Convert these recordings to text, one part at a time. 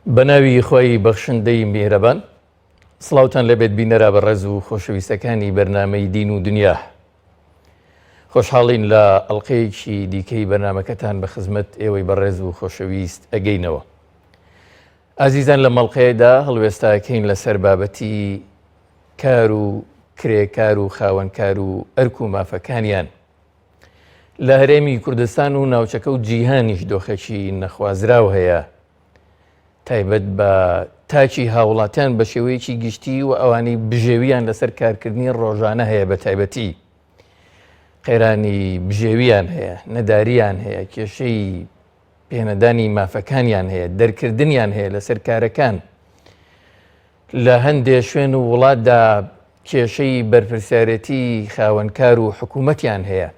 بە ناوی خوای بەخشندەی میهرەبان سڵاوتان لێبێت بینەرە بەڕێز و خۆشەویستەکانی بەرنامەی دین و دنیا خۆشحاڵین لە ئەڵلقەیەکی دیکەی بەرنمەکەتان بە خزمەت ئێوەی بەڕێز و خۆشەویست ئەگەینەوە ئازیزان لە مەڵقەیەدا هەڵوێستاکەین لەسەر بابەتی کار و کرێکار و خاوەنکار و ئەرک و مافەکانیان لە هەرێمی کوردستان و ناوچەکە و جیهانیش دۆخێکی نەخوازراو هەیە تایبەت بە تاکی هاوڵاتیان بە شێوەیەکی گشتی و ئەوانەی بژێویان لەسەر کارکردنی ڕۆژانە هەیە بە تایبەتی قەیرانی بژێویان هەیە نەداریان هەیە کێشەی پێنەدانی مافەکانیان هەیە دەرکردنیان هەیە لەسەر کارەکان لە هەندێ شوێن و وڵاتدا کێشەی بەرپرسیارێتی خاوەنکار و حکوومەتیان هەیە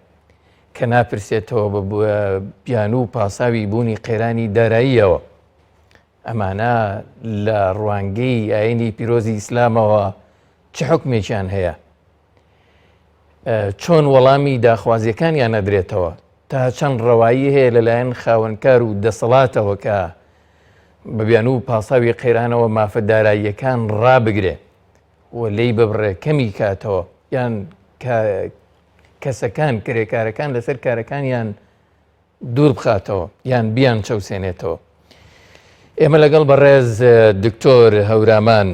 کە ناپرسێتەوە بە بیانوو و پاساوی بوونی قەیرانی داراییەوە. ئەمانە لە ڕوانگەی ئاینی پیرۆزی ئیسلامەوە چ حکمێکیان هەیە؟ چۆن وەڵامی داخوازیەکانیان نەدرێتەوە؟ تا چەند ڕەوایی هەیە لەلایەن خاوەنکار و دەسەڵاتەوە کە بە بیانوو و پاساوی قەیرانەوە مافە داراییەکان ڕابگرێ و لێی ببڕێ کەمی کاتەوە یان کەسەکان کرێکارەکان لەسەر کارەکانیان دوور بخاتەوە یان بیان چەوسێنێتەوە. ئێمە لەگەڵ بەڕێز دکتۆر هەورامان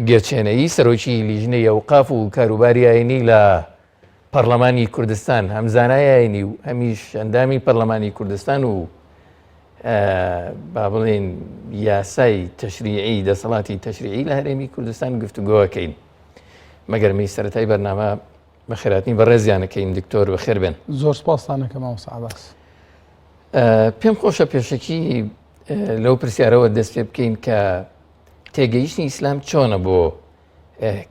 گێچێنەیی سەرۆکی لیژنەی ئەوقاف و کاروباری ئاینی لە پەرلەمانی کوردستان هەم زانای ئاینی و هەمیش ئەندامی پەرلەمانی کوردستان و با بڵێن یاسای تەشریعی دەسەڵاتی تەشریعی لە هەرێمی کوردستان گفتوگۆەکەین مەگەرمی سەتای بەرنامە بەخێراتنی بەڕێزیانەکەین دکتۆر بەخێر بێن. زۆر سپاستان ئەکەم مامۆستا عەباس. پێم خۆشە پێشەکی لەو پرسیارەوە دەست پێ بکەین کە تێگەیشتنی ئیسلام چۆنە بۆ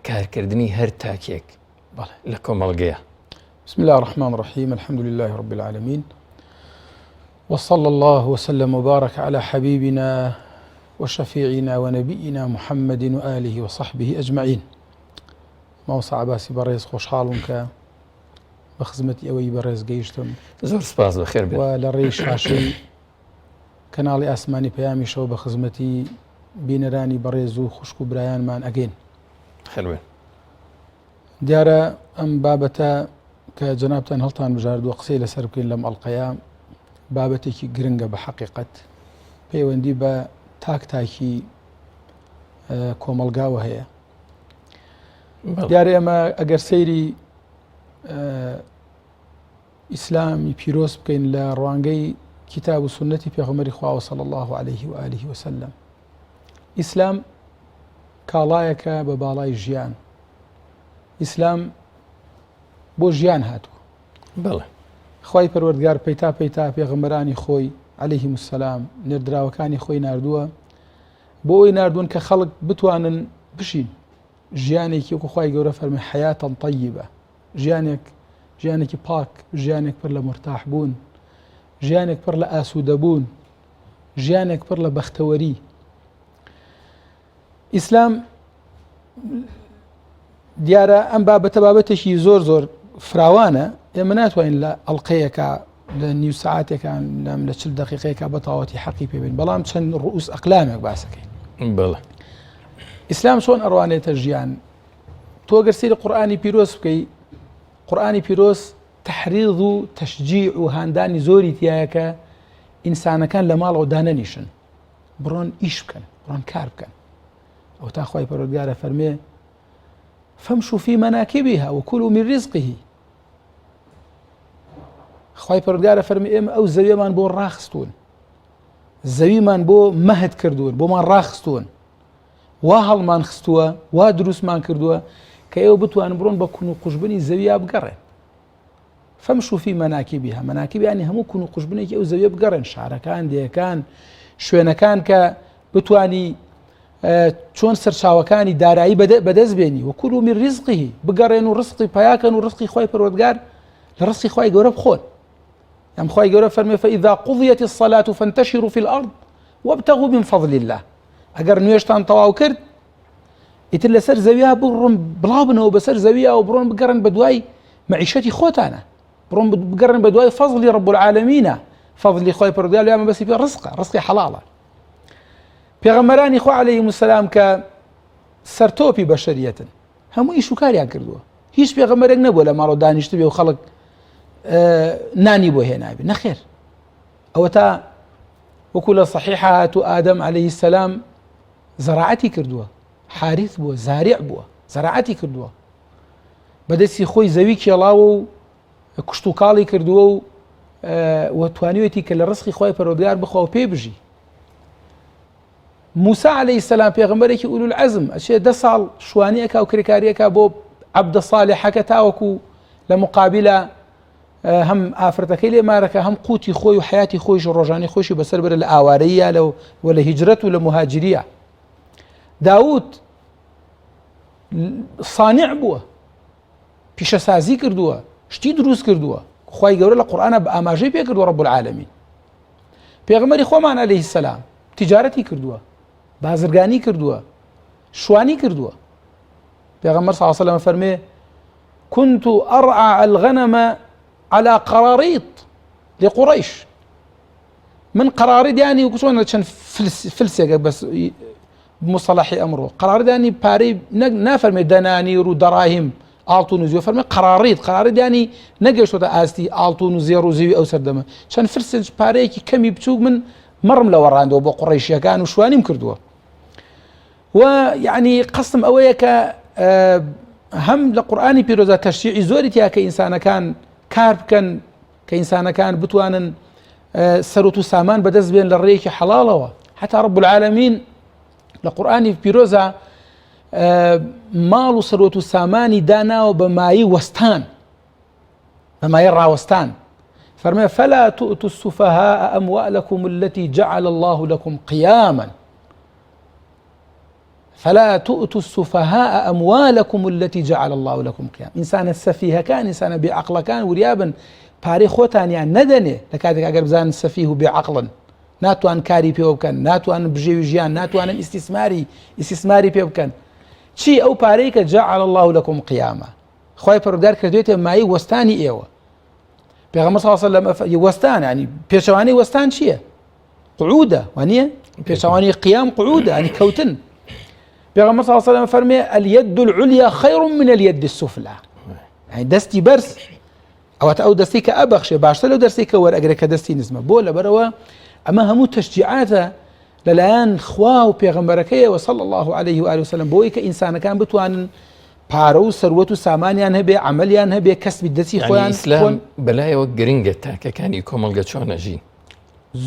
کارکردنی هەر تاکێک لە کۆمەڵگەیە. بسم الله الرحمن الرحيم الحمد لله رب العالمين وصلى الله وسلم وبارك على حبيبنا وشفيعنا ونبينا محمد وآله وصحبه أجمعين مامۆستا عەباسی بەڕێز خۆشحاڵم کە بە خزمەتی ئەوەی بەڕێز گەیشتم. زۆر سپاس بەخێر بێن. و لە ڕێی شاشەی کەناڵی ئاسمانی پەیامیشەوە بە خزمەتی بینەرانی بەڕێز و خوشک و برایانمان ئەگەین. خێر بێن. دیارە ئەم بابەتە کە جەنابتان هەڵتان بژاردووە قسەی لەسەر بکەین لەم ئەڵلقەیە بابەتێکی گرنگە بە حەقیقەت پەیوەندی بە تاک تاکی کۆمەڵگاوە هەیە دیارە ئێمە ئەگەر سەیری ئیسلامی پیرۆز بکەین لە ڕوانگەی کتاب و سنەتی پێغەمبەری خواوە صلی الله عليه و آله وسلم ئیسلام کاڵایەکە بە باڵای ژیان ئیسلام بۆ ژیان هاتووە بەڵێ خوای پەروەردگار پەیتا پەیتا پێغەمبەرانی خۆی عەلەیهیم السلام نێردراوەکانی خۆی ناردووە بۆ ئەوەی ناردوون کە خەڵک بتوانن بژین ژیانێکی وەکو خوای گەورە فەرمی حەیاتەن تەیبە ژیانێک ژیانێکی پاک ژیانێک پڕ لە مرتاح بوون ژیانێک پڕ لە ئاسوودە بوون ژیانێک پڕ لە بەختەوەری ئیسلام دیارە ئەم بابەتە بابەتێکی زۆر زۆر فراوانە ئێمە ناتوانین لە ئەڵلقەیەکە لە نیو سعاتێکان لەم لە چل دقیقەیەکە بە تەواوەتی حەقی پێبین بەڵام چەند ڕووس ئەقلامێک باسەکەین بەڵێ ئیسلام چۆن ئەڕوانێتە ژیان تۆ گەر سەیری قورآانی پیرۆز بکەی قورآانی پیرۆز تحریض و تەشجیع و هاندانی زۆری تایەکە ئینسانەکان لە ماڵەوە دانەنیشن بڕۆن ئیش بکەن بڕۆن کار بکەن ئەو تا خوای پەروەردگارە فەرمێ فامشوا في مناكبها وكلوا من رزقه خوای پەروەردگارە فەرمی ئێمە ئەو زەویەمان بۆ ڕاخستون زەویمان بۆ مەهد کردوون بۆمان ڕاخستون وا هەڵمان خستووە وا دروستمان کردووە کە ئێوە بتوان بڕۆن بە کون و قوژبنی زەویا بگەڕێن فامشوا في مناكبها مناكب ینی هەموو کون و قوژبنێکی ئەو زەویە بگەڕێن شارەکان دێکان شوێنەکان کە بتانی چۆن سەرچاوەکانی دارایی بەدەست بێنی وكلوا من رزقه بگەڕێن و ڕزقی پیاکەن و ڕزقی خوای پەروەردگار لە ڕزقی خوای گەورە بخۆن ئەم خوای گەورە فەرمێ فإذا قضيت الصلاة فانتشروا في الأرض وابتغوا من فضل الله ئەگەر نوێژتان تەواو کرد ئیتر لەسەر زەویا بڕۆن بڵاو بنەوە بەسەر زەویا و بڕۆن بگەڕن بە دوای مەعیشەتی خۆتانە بڕۆن بگەڕن بە دوای فەزلی رب العالمینە فەزلی خۆی پەروەردگار لە مەبەستی پێ ڕزقە ڕزقی حەڵاڵە. پێغەمبەرانی خوا عەلەیهم السلام کە سەرتۆپی بەشەریەتن هەموو ئیش و کاریان کردووە هیچ پێغەمبەرێک نەبووە لە ماڵەوە دانیشتبێ و خەڵک نانی بۆ هێنابێ نەخێر ئەوە تا وەکو لە صحیحە هات و ئادەم عەلەیهی السلام زەراعەتی کردووە حاریث بووە زارع بووە زەراعەتی کردووە بەدەستی خۆی زەوی کێڵاوە و کشتوکاڵی کردووە و و توانیوێتی کە لە ڕزقی خوای پەروەردگار بخوا و پێی بژی. موسا عەلەیهی سەلام پێغەمبەرێکی ئولول عەزم ئەچێ دە ساڵ شوانی ئەکا و کرێکاری ئەکا بۆ عەبدە ساڵحەکە تاوەکو لە مقابلە هەم ئافرەتەکەی لێ مارەکە هەم قوتی خۆی و حیاتی خۆیش و ڕۆژانی خۆشی بەسەر بەرە لە ئاوارەیە لە و لە هیجرەت و لە مهاجریە داود صانع بووە پیشەسازی کردووە شتی دروست کردووە خوای گەورە لە قورئانا بە ئاماژەی پێ کردووە رب العالمین پێغەمبەری خۆمان عەلەیهی السلام تجارەتی کردووە بازرگانی کردووە شوانی کردووە پێغەمبەر صلی الله علیه و سلم فەرمێ كنت أرعى الغنم على قراريط لقريش من قراری دیانی و چۆن چەند فلسێکە بەس مصطلحی ئەمڕۆ قەراردانی پارەی نەک نافەرمێ دەنانیر و دەڕاهیم ئاڵتون و زیو فەرمێ قەراڕیت قەراردانی نەگەشتۆتە ئاستی ئاڵتون و زێڕ و زیوی ئەو سەردەمە چەند فرسنج پارەیەکی کەمی بچووک من مەڕم لەوە ڕاندەوە بۆ قوڕەیشیەکان و شوانیم کردووە و یعنی قەستم ئەوەیە کە هەم لە قورآانی پیرۆزا تەشریعی زۆری تیا کە ئینسانەکان کار بکەن کە ئینسانەکان بتوانن سەروت و سامان بەدەست بێن لە ڕێیەکی حەڵاڵەوە حتا رب العالمین لە قورآانی پیرۆزە ماڵ و سەروت و سامانی داناوە بە مایی وەستان بە مایە ڕاوەستان فەرمێ فلا تؤتوا السفهاء أموالكم التي جعل الله لكم قياما فلا تؤتوا السفهاء اموالکم التي جعل اللە لکم قیام ئینسانە سەفیهەکان ئینسانە بێ عەقڵەکان وریابن پارەی خۆتانیان نەدەنێ لە کاتێک ئەگەر بزانن سەفیه و بێ عەقڵن ناتوان کاری پێوە بکەن ناتوانن بژێوی ژیان ناتوانن ئیستیسماری ئیستیسماری پێ بکەن چی ئەو پارەی کە جعل الله لكم قیامە خوای پەروەردگار کردوێتە مایەی وەستانی ئێوە پێغەمبەر صلی الله علیه و سلم وەستان ینی پێچەوانەی وەستان چییە قعودە وانیە پێچەوانی قیام قعودە ینی کەوتن پێغەمبەر صلی الله علیه و سلم فەرمێ اليد العليا خير من اليد السفلى يعني دەستی بەرز ئەوەتە ئەو دەستی کە ئەبەخشێ باشتر لەو دەستی کە وەرئەگرێ کە دەستی نزمە بۆ لەبەرەوە ئەمە هەموو تەشجیعاتە لەلایەن خوا و پێغەمبەرەکەیەوە صلی الله عليه و آله وسلم بۆی کە ئینسانەکان بتوانن پارە و سەروەت و سامانیان هەبێ عملیان هەبێ کەسبی دەستی خۆیان ئیسلام بەلایەوە گرنگە تاکەکانی کۆمەڵگە چۆن ئەژین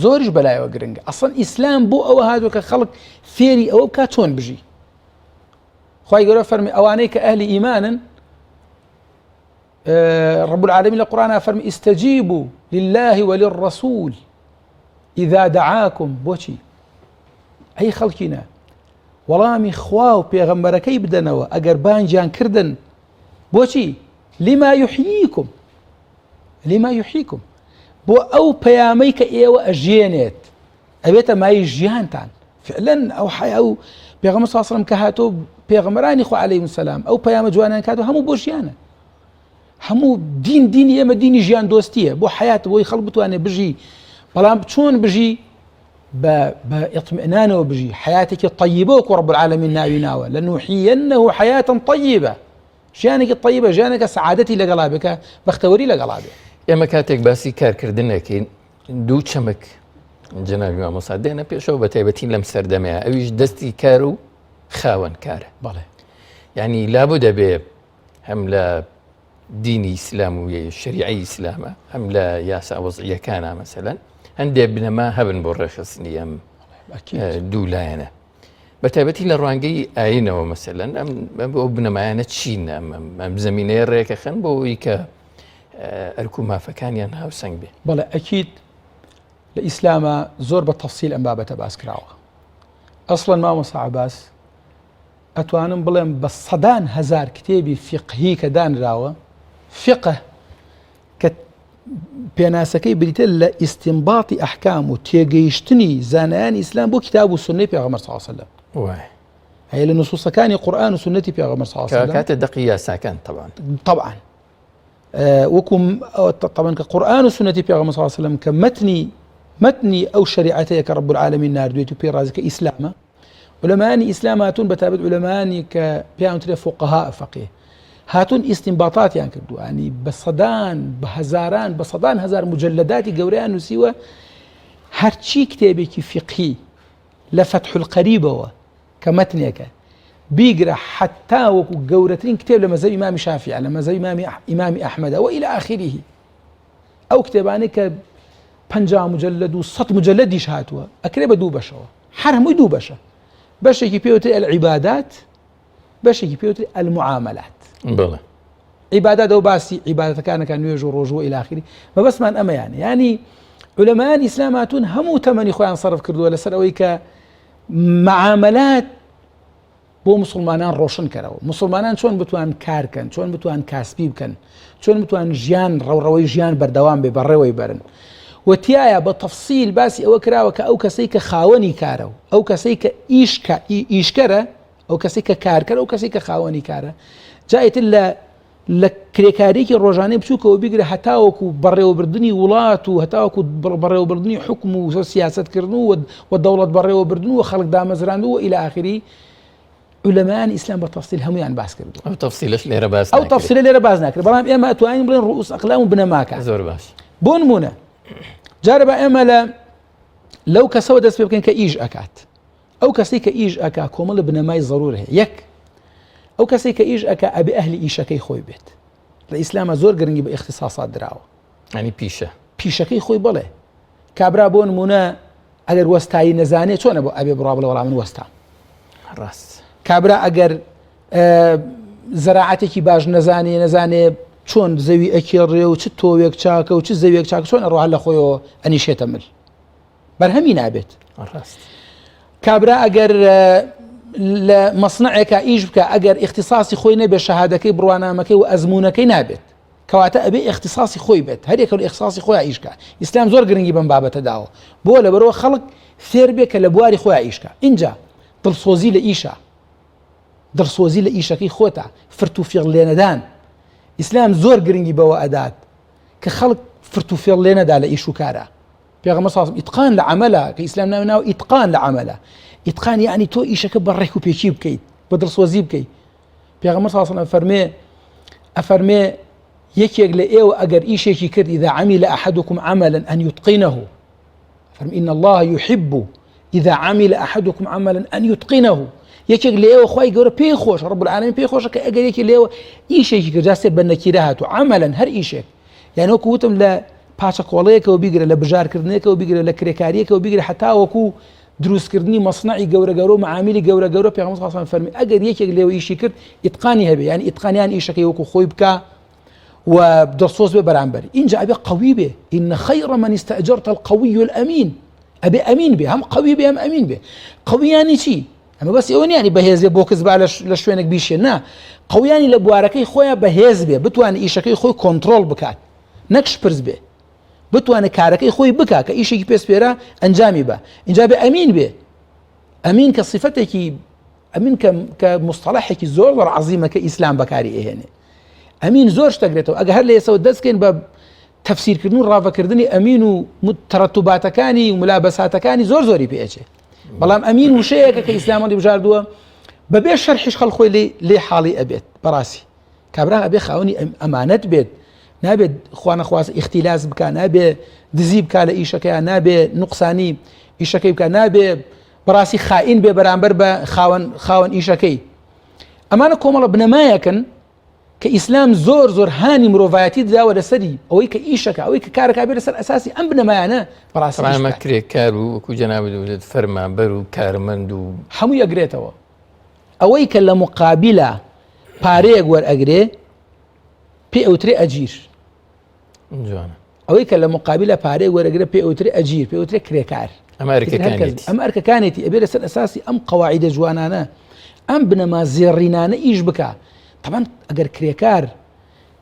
زۆریش بەلایەوە گرنگە ئەسڵەن ئیسلام بۆ ئەوە هاتووە کە خەڵک فێری ئەوە بکات چۆن بژی خی گەورە فەرمی ئەوانەی کە ئەهلی ئیمانن رب العالمین لە قورآن فەرمی استجیبوا لله وللرسول إذا دعاكم بۆچی ئەی خەڵکینە وەڵامی خوا و پێغەمبەرەکەی بدەنەوە ئەگەر بانگیان کردن بۆچی لما يحييكم لما یحیکم بۆ ئەو پەیامەی کە ئێوە ئەژێنێت ئەبێتە مای ژیانتان فعلا ئەو حیا ئەو پێغەمبەر صلی الله علیه و سلم کە هاتۆ پێغەمبەرانی خوا علیهم السلام ئەو پەیامە جوانیان کاتۆ هەموو بۆ ژیانە هەموو دین دینی ئێمە دینی ژیان دۆستیە بۆ حیات بۆی خەڵک بتوانێت بژی بەڵام چۆن بژی بە ئیطمئنانەوە بژی حیاتێکی طیبە وەکو رب العالمین ناوی ناوە لنحیینه حیاتا طیبە ژیانێکی تەیبە، ژیانێکە سەعادەتی لەگەڵا بێ، کە بەختەوەری لەگەڵا بێ. ئێمە کاتێک باسی کارکردن ئەکەین دوو چەمک جەنابی مامۆستا دێنە پێشەوە بە تایبەتی لەم سەردەمەیە ئەویش دەستی کار و خاوەن کارە بەڵێ یعنی لابوو دەبێ هەم لە دینی ئیسلام و شریعی ئیسلامە هەم لە یاسا وەزعیەکانە مەسەلەن هەندێک بنەما هەبن بۆ ڕێکخستنی ئەم دوو لایەنە بە تایبەتی لە ڕوانگەی ئاینەوە مەسەلەن ئەم ئەو بنەمایانە چین ئەم زمینەیە ڕێکەخەن بۆ ئەوەی کە ئەرک و مافەکانیان هاوسەنگ بێ بەڵێ ئەکید لە ئیسلامە زۆر بە تەفسیل ئەم بابەتە باس کراوە ئەسڵەن مامۆستا عەباس ئەتوانم بڵێم بە سەدان هەزار کتێبی فیقهی کە دانراوە فقه کە پێناسەکەی بریتە لە ئیستینباتی ئەحکام و تێگەیشتنی زانایانی ئیسلام بۆ کتاب و سنەی پێغەمبەر صلی الله علیه و سلم هەیە لە نصوصەکانی قورئان و سنەتی پێغەمبەر صلی الله علیه و سلم کاتە دەقی یاساکان طبعا طبعا وەکو طبعا کە قورئان و سنەتی پێغەمبەر صلی الله علیه و سلم کە متنی متنی ئەو شریعەتەیە کە رب العالمین ناردوێت و پێی ڕازی کە ئیسلامە. علەمایانی ئیسلام هاتوون بە تابەت علەمایانی کە پێیان ترێ فقها فەقێ هاتوون ئیستینباتاتیان کردووە ینی بە سەدان بە هەزاران بە سەدان هەزار مجلداتی گەورەیان نووسیوە هەرچی کتێبێکی فیقهی لە فەتح القەریبەوە کە مەتنێکە بیگرە حتا وەکو گەورەترین کتێب لە مەزەبی ئیمامی شافیع لە مەزەبی ئیمامی ئیمامی ئەحمەدە و ئیلى ئاخریه ئەو کتێبانەی کە 50 مجلد و 100 مجلدیش هاتووە ئەکرێ بە دوو بەشەوە هەر هەمووی دوو بەشە بەشێکی پێوتری العبادات بەشێکی پێوتری المعاملات بەڵێ عیبادات ئەو باسی عیبادەتەکانەکە نوێژ و ڕۆژوو إلى آخره مەبەستمان ئەمەیان ینی علەمایان ئیسلام هاتوون هەموو تەمەنی خۆیان سەرف کردووە لەسەر ئەوەی کە معاملات بۆ مسلمانان ڕۆشن کەرەوە مسلمانان چۆن بتوان کارکەن چۆن بتوان کاسپی بکەن چۆن بتوان ژیان ڕەوڕەوەی ژیان بەردەوام بێ بەڕێوەی بەرن و تایە بە تەفسیل باسی ئەوە کراوە کە ئەو کەسەی کە خاوەنی کارە و ئەو کەسەی کە ئیشکە ئیشکەرە ئەو کەسێک کە کارکەر ئەو کەسێک کە خاوەنی کارە جا ئیتر لە لە کرێکاریەکی ڕۆژانەی بچووکەوە بیگرە هەتاوەکو بەڕێوەبردننی وڵات و هەتاوەکو بەڕێوەبردننی حکوم و سیاستکردن و و دەوڵەت بەڕێوەبردن و خەڵک دامەزراند و إلى آخره علەمایان ئیسلام بە تەفسیل هەمویان باس کردو ئەو تەفسیلش لێرە باس ئەو تەفسیلە لێرە باس ناکرێت بەڵام ئێمە ئەتوانین بڵێن ڕؤوس ئەقلام و بنەماکە زۆر باش بۆ نمونە جارە بە ئێمە لە لەو کەسەوە دەست پێ بکەین کە ئیش ئەکات ئەو کەسەی کە ئیش ئەکا کۆمەڵە بنەمای زەرور هەیە یەک ئەو کەسەی کە ئیش ئەکا ئەبێ ئەهلی ئیشەکەی خۆی بێت لە ئیسلامە زۆر گرنگی بە اختصاصات دراوە ینی پیشە پیشەکەی خۆی بڵێ کابرا بۆ نمونە ئەگەر وەستایی نەزانێت چۆنە بۆ ئەبێ بڕا بڵێ وەڵام من وەستام ڕاست کابرا ئەگەر زەراعەتێکی باش نەزانێ نەزانێ چۆن زەوی ئەکێڕێ و چ تۆوێک چاکە و چ زەویەک چاک چۆن ئەڕۆ لە خۆیەوە ئەنیشێتە مل بەرهەمی نابێت ڕاست کابرا ئەگەر لە مەسنعێکا ئیش بکە ئەگەر اختصاصی خۆی نەبێت شەهادەکەی بڕوانامەکەی و ئەزمونونەکەی نابێت کەواتە ئەبێ اختصاصی خۆی بێت هەرێکە لە اختصاصی خۆی ئیشکە ئیسلام زۆر گرنگی بەم بابەتە داوە بۆ لەبەرەوە خەڵک فێر بێ کە لە بواری خۆی ئیشکە اینجا دڵسۆزی لە ئیشە دڵسۆزی لە ئیشەکەی خۆتە فرت و فێڵ لێنەدان ئیسلام زۆر گرنگی بەوە ئەدات کە خەڵک فرت و فێڵ لێنەدا لە ئیش و کارە پێغەمبەر صلی الله ئیتقان لە عەمەلە کە ئیسلام ناوی ناو ئیتقان لە عەمەلە ئیتقان یعنی تۆ ئیشەکە بە ڕێک و پێکی بکەیت بە دڵسۆزی بکەیت پێغەمبەر صلی الله فەرمێ ئەفەرمێ یەکێک لە ئێوە ئەگەر ئیشێکی کرد إذا عمل أحدكم عملا أن يتقنه فرم إن الله يحب إذا عمل أحدكم عملا أن يتقنه یەکێک لە ئێوە خی گەورە پێی خۆش ڕب العالمین پێی خۆشە کە ئەگەر یەکی لێوە ئیشێکی کرد جاسێ بە نەکیرە هاتوو عملا هەر ئیشێک یان وەکو وتم لە پاچە کۆڵەیەکەوە بیگرە لە بژارکردنێکەوە بیگرە لە کرێکاریەکەوە بیگرە هەتاوەکو دروستکردنی مەسنعی گەورە گەورە و معامیلی گەورە گەورە پێغەمبەر صلی الله علیه و فەرمی ئەگەر یەکێک لێوە ئیشی کرد ئیتقانی هەبێ یعنی ئیتقانیان ئیشەکەی وەکو خۆی بکا و دڵسۆز بێ بەرامبەر اینجا ئەبێ قوی بێ إن خير من استأجرت القوي الأمين ئەبێ ئەمین بێ هەم قوی بێ هەم ئەمین بێ قویانی چی ئەمە بەس ئەوە نیانی بەهێزێ بۆ کەس با لە شوێنێک بیشێ نا قویانی لە بوارەکەی خۆیان بەهێز بێ بتوانێت ئیشەکەی خۆی کۆنتترۆل بکات نەک شپرز بێ بتوانێت کارەکەی خۆی بکا کە ئیشێکی پێسپێرا ئەنجامی بە اینجا بێ ئەمین بێ ئەمین کە سیفەتێکی ئەمین کە کە مستەڵەحێکی زۆر زۆر عەزیمە کە ئیسلام بەکاری ئەهێنێ ئەمین زۆر شتەگرێتەوە ئەگە هەر لە ئێسەوە دەستکەین بە تەفسیرکردن و ڕاڤەکردنی ئەمین و تەرەتوباتەکانی و ملابەساتەکانی زۆر زۆری پێچێ بەڵام ئەمین وشەیەکە کە ئیسلام هەڵی بژاردووە بەبێ شەرحیش خەڵ خۆی لێ حاڵی ئەبێت بەڕاستی کابرا ئەبێ خاوەنی ئەمانەت بێت نابێت خوانەخواست ئیختیلاس بکە نابێ دزی بکە لە ئیشەکەیان نابێ نقصانی ئیشەکەی بکە نابێ بەڕاستی خائین بێ بەرامبەر بە خاوەن خاوەن ئیشەکەی ئەمانە کۆمەڵە بنەمایەکن کە ئیسلام زۆر زۆر هانی مرۆڤایەتی داوە لەسەری ئەوەی کە ئیشەکە ئەوەی کە کارەکە بێ لەسەر ئەساسی ئەم بنەمایانە بەڕاستی ئەمە کرێکار و وەکو جەنابت وتت فەرمانبەر و کارمەند و هەمووی ئەگرێتەوە ئەوەی کە لە مقابلە پارەیەک وەرئەگرێ پێ ئەوترێ ئەجیر جوانە ئەوەی کە لە مقابلە پارەی وەرەگرە پێ ئەوترێ ئەجیر پێ ئەوترێ کرێکار ئەم ئەرکەکانێتی ئەم ئەرکەکانێتی ئەبێ لەسەر ئەساسی ئەم قەواعیدە جوانانە ئەم بنەما زێڕینانە ئیش بکە تەبەن ئەگەر کرێکار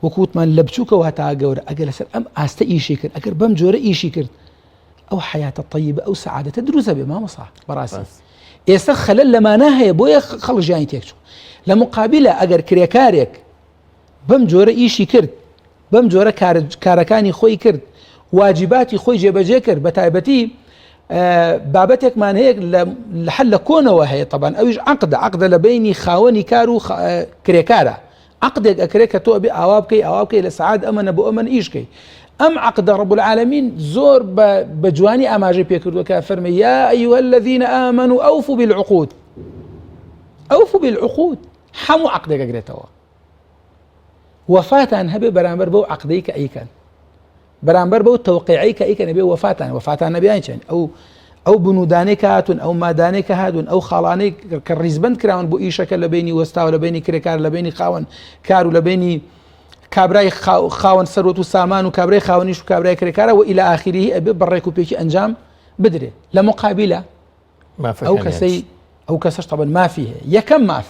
وەکوتمان لە بچووکەوە هەتا گەورە ئەگەر لەسەر ئەم ئاستە ئیشی کرد ئەگەر بەم جۆرە ئیشی کرد ئەو حیاتە طیبە ئەو سەعادەتە دروستە بێ مامۆسا بەڕاستی ئێستا خەلەل لەمانە هەیە بۆیە خەڵک ژیانی تێکچوو لە مقابلە ئەگەر کرێکارێک بەم جۆرە ئیشی کرد بەم جۆرە کارەکانی خۆی کرد واجباتی خۆی جێبەجێ کرد بە تایبەتی بابەتێکمان هەیە لە حل لە کۆنەوە هەیە تەبان ئەویش عقدە عقدە لە بینی خاوەنی کار و کرێکارە عقدێک ئەکرێت کە تۆ ئەبێ ئاوا بکەی ئاوا بکەی لە سعات ئەمەنە بۆ ئەمن ئیشکەی ئەم عقدە رب العالمین زۆر بە جوانی ئاماژەی پێکردووە کە فەرمی یا أيها الذين آمنوا أوفوا بالعقود أوفوا بالعقود هەموو عقدێک ئەگرێتەوە وەفاتان هەبێ بەرامبەر بەو عقدەی کە ئەیکەن بەرامبەر بەو تەوقیعەی کە ئەیکەن ئەبێ وەفاتان وەفاتان نەبیان چێن ئەو ئەو بنودانەی کە هاتوون ئەو مادانەی کە هاتوون ئەو خاڵانەی کە ڕیزبند کراون بۆ ئیشەکە لە بینی وەستاوە لە بینی کرێکار لە بینی خاوەن کار و لە بینی کابرای خاوەن سەروەت و سامان و کابرای خاوەنیش و کابرای کرێکارە و إلى آخره ئەبێ بە ڕێک و پێکی ئەنجام بدرێت لە مقابلە ئەو کەسەی ئەو کەسەش تەبەن مافی هەیە یەکەم ماف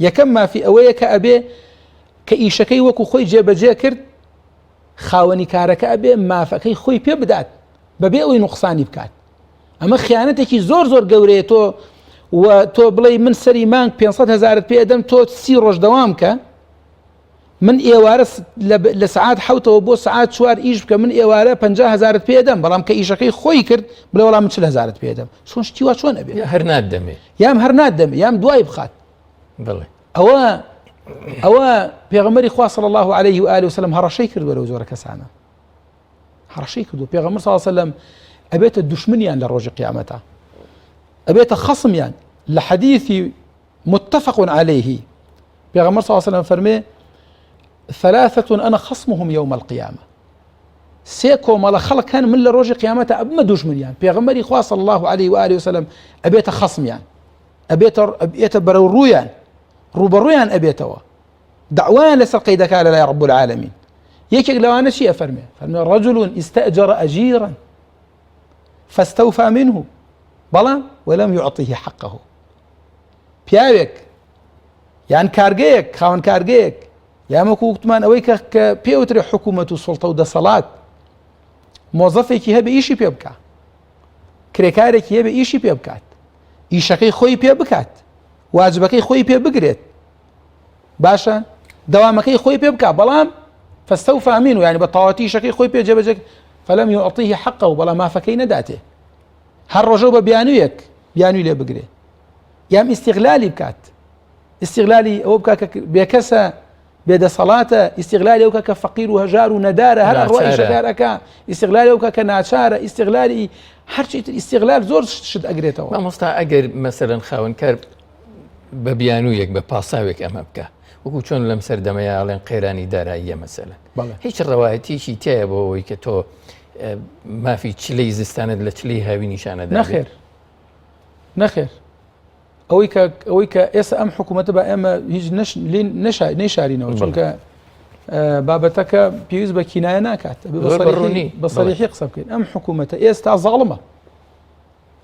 یەکەم مافی ئەوەیە کە ئەبێ کە ئیشەکەی وەکو خۆی جێبەجێ کرد خاوەنی کارەکە ئەبێ مافەکەی خۆی پێ بدات بەبێ ئەوەی نوقسانی بکات ئەمە خیانەتێکی زۆر زۆر گەورەیە تۆ و تۆ بڵێ من سەری مانگ 500 هزارت پێ ئەدەم تۆ سی ڕۆژ دەوام کە من ئێوارە لە سعات حوتەوە بۆ سعات چوار ئیش بکە من ئێوارە 50 هزارت پێدەم بەڵام کە ئیشەکەی خۆی کرد بڵێ وەڵام من 40 هزارت پێدەم چۆن شتی وا چۆن ئەبێ هەر نادەمێ یام هەر نادەمێ یام دوای بخات بڵێ ئەوە ئەوە پێغەمبەری خوا صلی الله عليه و آله وسلم هەڕەشەی کردووە لەو جۆرە کەسانە هەڕەشەی کردو پێغەمبەر صلی الله عليه وسلم ئەبێتە دوشمنیان لە ڕۆژی قیامەتە ئەبێتە خەصمیان لە حەدیثی متفق عليه پێغەمبەر صلی الله عليه وسلم فەرمێ ثلاثة أنا خصمهم يوم القيامة سێ کۆمەڵە خەڵک هەن من لە ڕۆژی قیامەتە ئەبمە دوژمنیان پێغەمبەری خوا صلی الله عليه و آله وسلم ئەبێتە خەصمیان ئەبێتە ئەبێتە بەرەو ڕوویان ڕووبەڕوویان ئەبێتەوە داوایان لەسەر قەیدەکە لە لای رب العالمین یەکێک لەوانە چی ئەفەرمێ فەرمێ رجل استأجر أجيرا فاستوفى منه بەڵام ولم يعطيه حقه پیاوێک یان کارگەیەک خاوەن کارگەیەک یان وەکو وتمان ئەوەی کە کە پێوترێ حکوومەت و سوڵتە و دەسەڵات مۆزەفێکی هەبێ ئیشی پێ بکە کرێکارێکی هەبێ ئیشی پێ بکات ئیشەکەی خۆی پێ بکات واجبەکەی خۆی پێ بگرێت باشە دەوامەکەی خۆی پێ بکات بەڵام فاستوفى منه یعنی بە تەواوەتی ئیشەکەی خۆی پێ جێبەجێ فلم يعطيه حقه بەڵام مافەکەی نەداتێ هەر ڕۆژە بە بیانوویەک بیانووی لێ بگرێ یام ئیسیغلالی بکات ئیسیغلالی ئەوە بکات کە بێکەسە بێدەسەڵاتە ئیسیغلالی ئەو کە فەقیر و هەژار و نەدارە هەر ئەڕوا ئیشەکارەکە ئیسیغلالی ئەو کە ناچارە ئیسیغلالی هەرچی تر ئیسیغلال زۆر شت ئەگرێتەوە مامۆستا ئەگەر مەسەرەن خاوەنکار بە بیانوویەک بە پاساوێک ئەمە بکە وەکو چۆن لەم سەردەمەیە ئەڵێن قەیرانی داراییە مەسەلەن هیچ ڕەوایەتیەکی تایە بۆ ئەوەی کە تۆ مافی چلەی زستانت لە چلەی هاوی نیشانە نەخێر نەخێر ئەوەی کە ئەوەی کە ئێستا ئەم حکوومەتە بە ئێمە هیچ نەشارینەوە چونکە بابەتەکە پێویست بە کینایە ناکات بە سەریحی قسە بکەین ئەم حکوومەتە ئێستا زاڵمە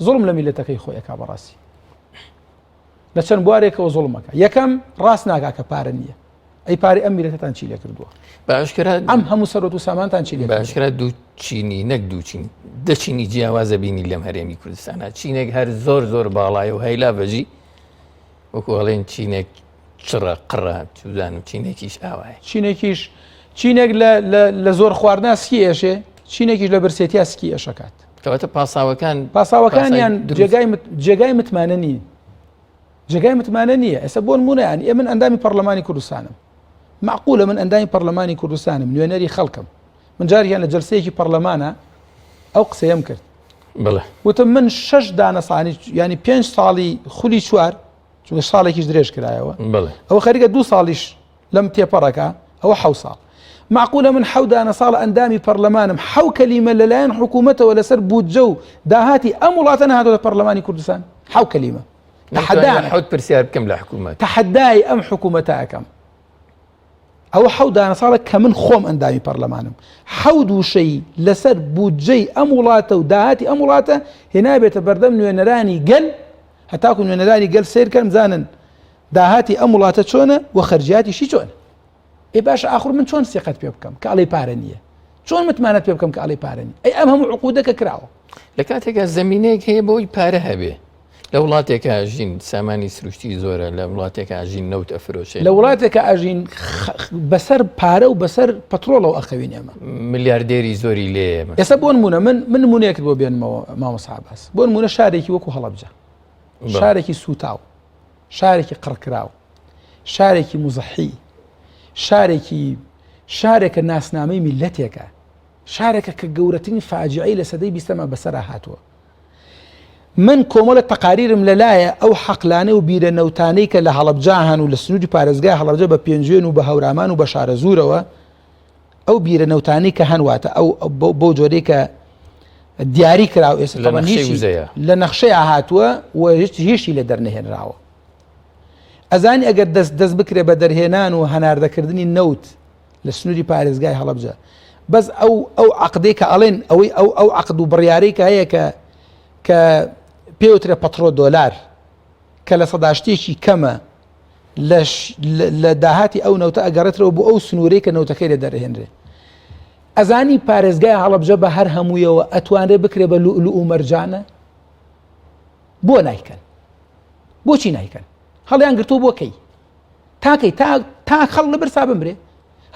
زوڵم لە میلەتەکەی خۆیەکە بەڕاستی لە چەند بوارێکەوە زوڵمەکە یەکەم ڕاست ناکا کە پارە نییە ئەی پارەی ئەم میلەتەتان چی لێ کردووە باشکرا ئەم هەموو سەرۆت و سامانتان چی لێ باشکرا دوو چینی نەک دوو چین دە چینی جیاوازە بینی لەم هەرێمی کوردستانە چینێک هەر زۆر زۆر باڵایە و هەیلا بەجی وەکو هەڵێن چینێک چڕە قڕە چزانم چینێکیش ئاوایە چینێکیش چینێک لە زۆر خواردنا سکی ئێشێ چینێکیش لە برسێتیا سکی ئێشەکات کەواتە پاساوەکان پاساوەکانیان جێگای جێگای متمانە نین جێگای متمانە نییە ئێستا بۆ نمونە یانی ئێ من ئەندامی پەرلەمانی کوردستانم معقولە من ئەندامی پەرلەمانی کوردستانم نوێنەری خەڵکم من جاریان لە جلسەیەکی پەرلەمانە ئەو قسەیەم کرد بڵێ وتم من شش دانەسانی ینی پێنج ساڵی خولی چوار چونکە ساڵێکیش درێژ کرایەوە ئەوە خەریکە دوو ساڵیش لەم تێپەڕەکە ئەوە حەو ساڵ معقولە من حەو دانە ساڵ ئەندامی پەرلەمانم حەو کەلیمە لەلایەن حکوومەتەوە لەسەر بودجە و داهاتی ئەم وڵاتە نەهاتۆتە پەرلەمانی کوردستان حەو کەلیمە تەحەدا حەوت پرسیار بکەم لە حکوومەت تەحەدای ئەم حکوومەتە ئەەکەم ئەوە حەو دانە ساڵە کە من خۆم ئەندامی پەرلەمانم حەوت وشەی لەسەر بودجەی ئەم وڵاتە و داهاتی ئەم وڵاتە هێنابێتە بەردەم نوێنەرانی گەل هەتاکو نوێنەرانی گەل سیرکەن بزانن داهاتی ئەم وڵاتە چۆنە و خەرجیاتیشی چۆنە ئێ باشە ئاخر من چۆن سیقەت پێ بکەم کە ئەڵێ پارە نییە چۆن متمانەت پێ بکەم کە ئەڵێ پارە نییە ئەی ئەم هەموو عقودەکە کراوە لە کاتێکا زمینەیەک هەیە بۆی پارە هەبێ. لە وڵاتێکا ئەژین سامانی سروشتی زۆرە لە وڵاتێکا ئەژین نەوت ئەفرۆشێن لە وڵاتێکا ئەژین بەسەر پارە و بەسەر پەترۆڵەوە ئەخەوین ئێمە ملیاردێری زۆری لێ ئێستا بۆ نمونە من من نمونەیەکت بۆ بێنمەوە مامۆستا عەباس بۆ نمونە شارێکی وەکو هەڵەبجە شارێکی سوتاو شارێکی قڕکراو شارێکی مزحی شارێکی شارێکە ناسنامەی میلەتێکە شارێکە کە گەورەترین فاجعەی لە سەدەی بیستەما بەسەرا هاتووە من کۆمەڵە تەقاریرم لەلایە ئەو حەقلانە و بیرە نەوتانەی کە لە هەڵەبجە هەن و لە سنووری پارێزگای هەڵەبجە بە پێنجوێن و بە هەورامان و بە شارەزوورەوە ئەو بیرە نەوتانی کە هەن واتە ئەو بەو جۆرەی کە دیاری کرا و ئێستا لە نەخشەیە هاتووە و هیچ هیچی لە دەرنەهێنراوە ئەزانی ئەگەر دەست دەست بکرێ بە دەرهێنان و هەناردەکردنی نەوت لە سنووری پارێزگای هەڵەبجە بەس ئەو ئەو عقدەی کە ئەڵێن ئەوەی ئەو ئەو عقد و بڕیارەی کە هەیە کە کە پێوترە پەترۆ دۆلار کە لە سەداشتێکی کەمە لە داهاتی ئەو نەوتە ئەگەڕێتەوە بۆ ئەو سنوورەی کە نەوتەکەی لە دەرهێنرێ ئەزانی پارێزگای هەڵەبجە بە هەر هەموویەوە ئەتوانرێ بکرێ بە لوئلوئ و مەرجانە بۆ نایکەن بۆچی نایکەن هەڵیان گرتوو بۆ کەی تاکەی تا تا خەڵ لە برسا بمرێ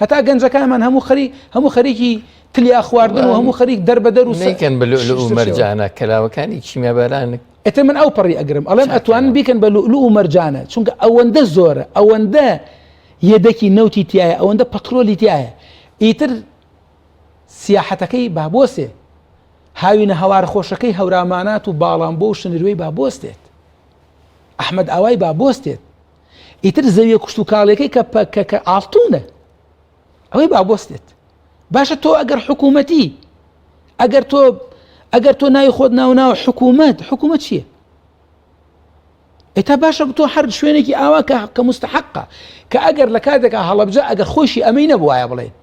هەتا گەنجەکانمان هەموو خەری هەموو خەریکی تلیا خواردن و هەموو خەریک دەربەدەر و نەیکەن بە لوئلوئ و مەرجانە کەلاوەکانی کیمیاباران ئێتر من ئەو پەڕی ئەگرم ئەڵێم ئەتوانن بیکەن بە لوئلوئ و مەرجانە چونکە ئەوەندە زۆرە ئەوەندە یەدەکی نەوتی تایە ئەوەندە پەترۆلی تایە ئیتر سیاحەتەکەی بابۆسێ هاوینە هەوار خۆشەکەی هەورامانات و باڵان بۆ و شنروێی بابۆستێت ئەحمەد ئاوای بابۆستێت ئیتر زەویە کشتوکاڵیەکەی کە کە کە ئاڵتونە ئەوەی بابۆستێت باشە تۆ ئەگەر حکوومەتی ئەگەر تۆ ئەگەر تۆ ناوی خۆت ناو ناو حکوومەت حکوومەت چییە؟ ئێتا باشە تۆ هەر شوێنێکی ئاوا کە کە مستحقە کە ئەگەر لە کاتێکا هەڵەبجە ئەگەر خۆشی ئەمەی نەبوایە بڵێن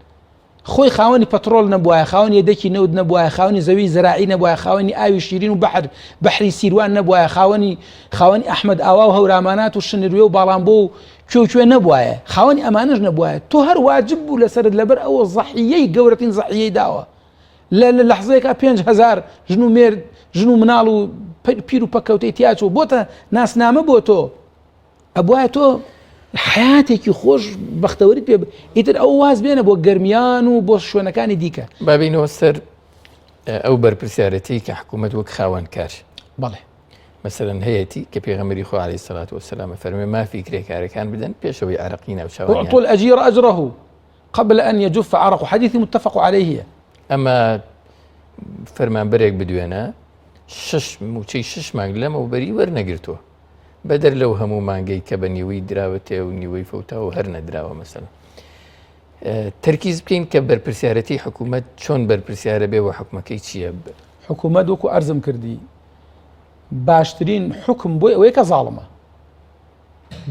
خۆی خاوەنی پەتڕۆڵ نەبوایە، خاوەنی یەدەکی نەوت نەبوایە، خاوەنی زەوی زەراعی نەبوایە، خاوەنی ئاوی شیرین و بەحر، بەحری سیروان نەبوایە، خاوەنی خاوەنی ئەحمەد ئاوا و هەورامانات و شنروێ و باڵانبۆ و کوێ و کوێ نەبوایە، خاوەنی ئەمانەش نەبوایە، تۆ هەر واجب بوو لەسەرت لەبەر ئەوە زەحیەی گەورەترین زەحیەی داوە لە لە لەحزەیەکا 5000 ژن و مێرد ژن و مناڵ و پیر و پەککەوتەی تیاچوو بۆتە ناسنامە بۆ تۆ. ئەبوایە تۆ حیاتێکی خۆش بەختەوەریت پێ ئیتر ئەو واز بێنە بۆ گەرمیان و بۆ شوێنەکانی دیکە. بابینەوە سەر ئەو بەرپرسیارەتی کە حکوومەت وەک خاوەنکار بەڵێ مەسەرەن هەیەتی کە پێغەمبەری خوا عەلەیهی سەلات وەسەلام فەرمێ مافی کرێکارەکان بدەن پێشەوەی عەرەقی ناوچاوانیان اعطوا الأجير أجره قبل أن يجف عرقه حديث متفق عليه ئەمە فەرمانبەرێک بدوێنە شش موچەی شش مانگ لەمەوبەری وەرنەگرتووە بەدەر لەو هەموو مانگەی کە بە نیوەی دراوەتێ و نیوەی فەوتاوە هەر نەدراوە مەسەلەن تەرکیز بکەین کە بەرپرسیارەتی حکوومەت چۆن بەرپرسیارە بێ و حکومەکەی چییە؟ حکوومەت وەکو ئەرزم کردی باشترین حکم بۆی ئەوەیە کە زاڵمە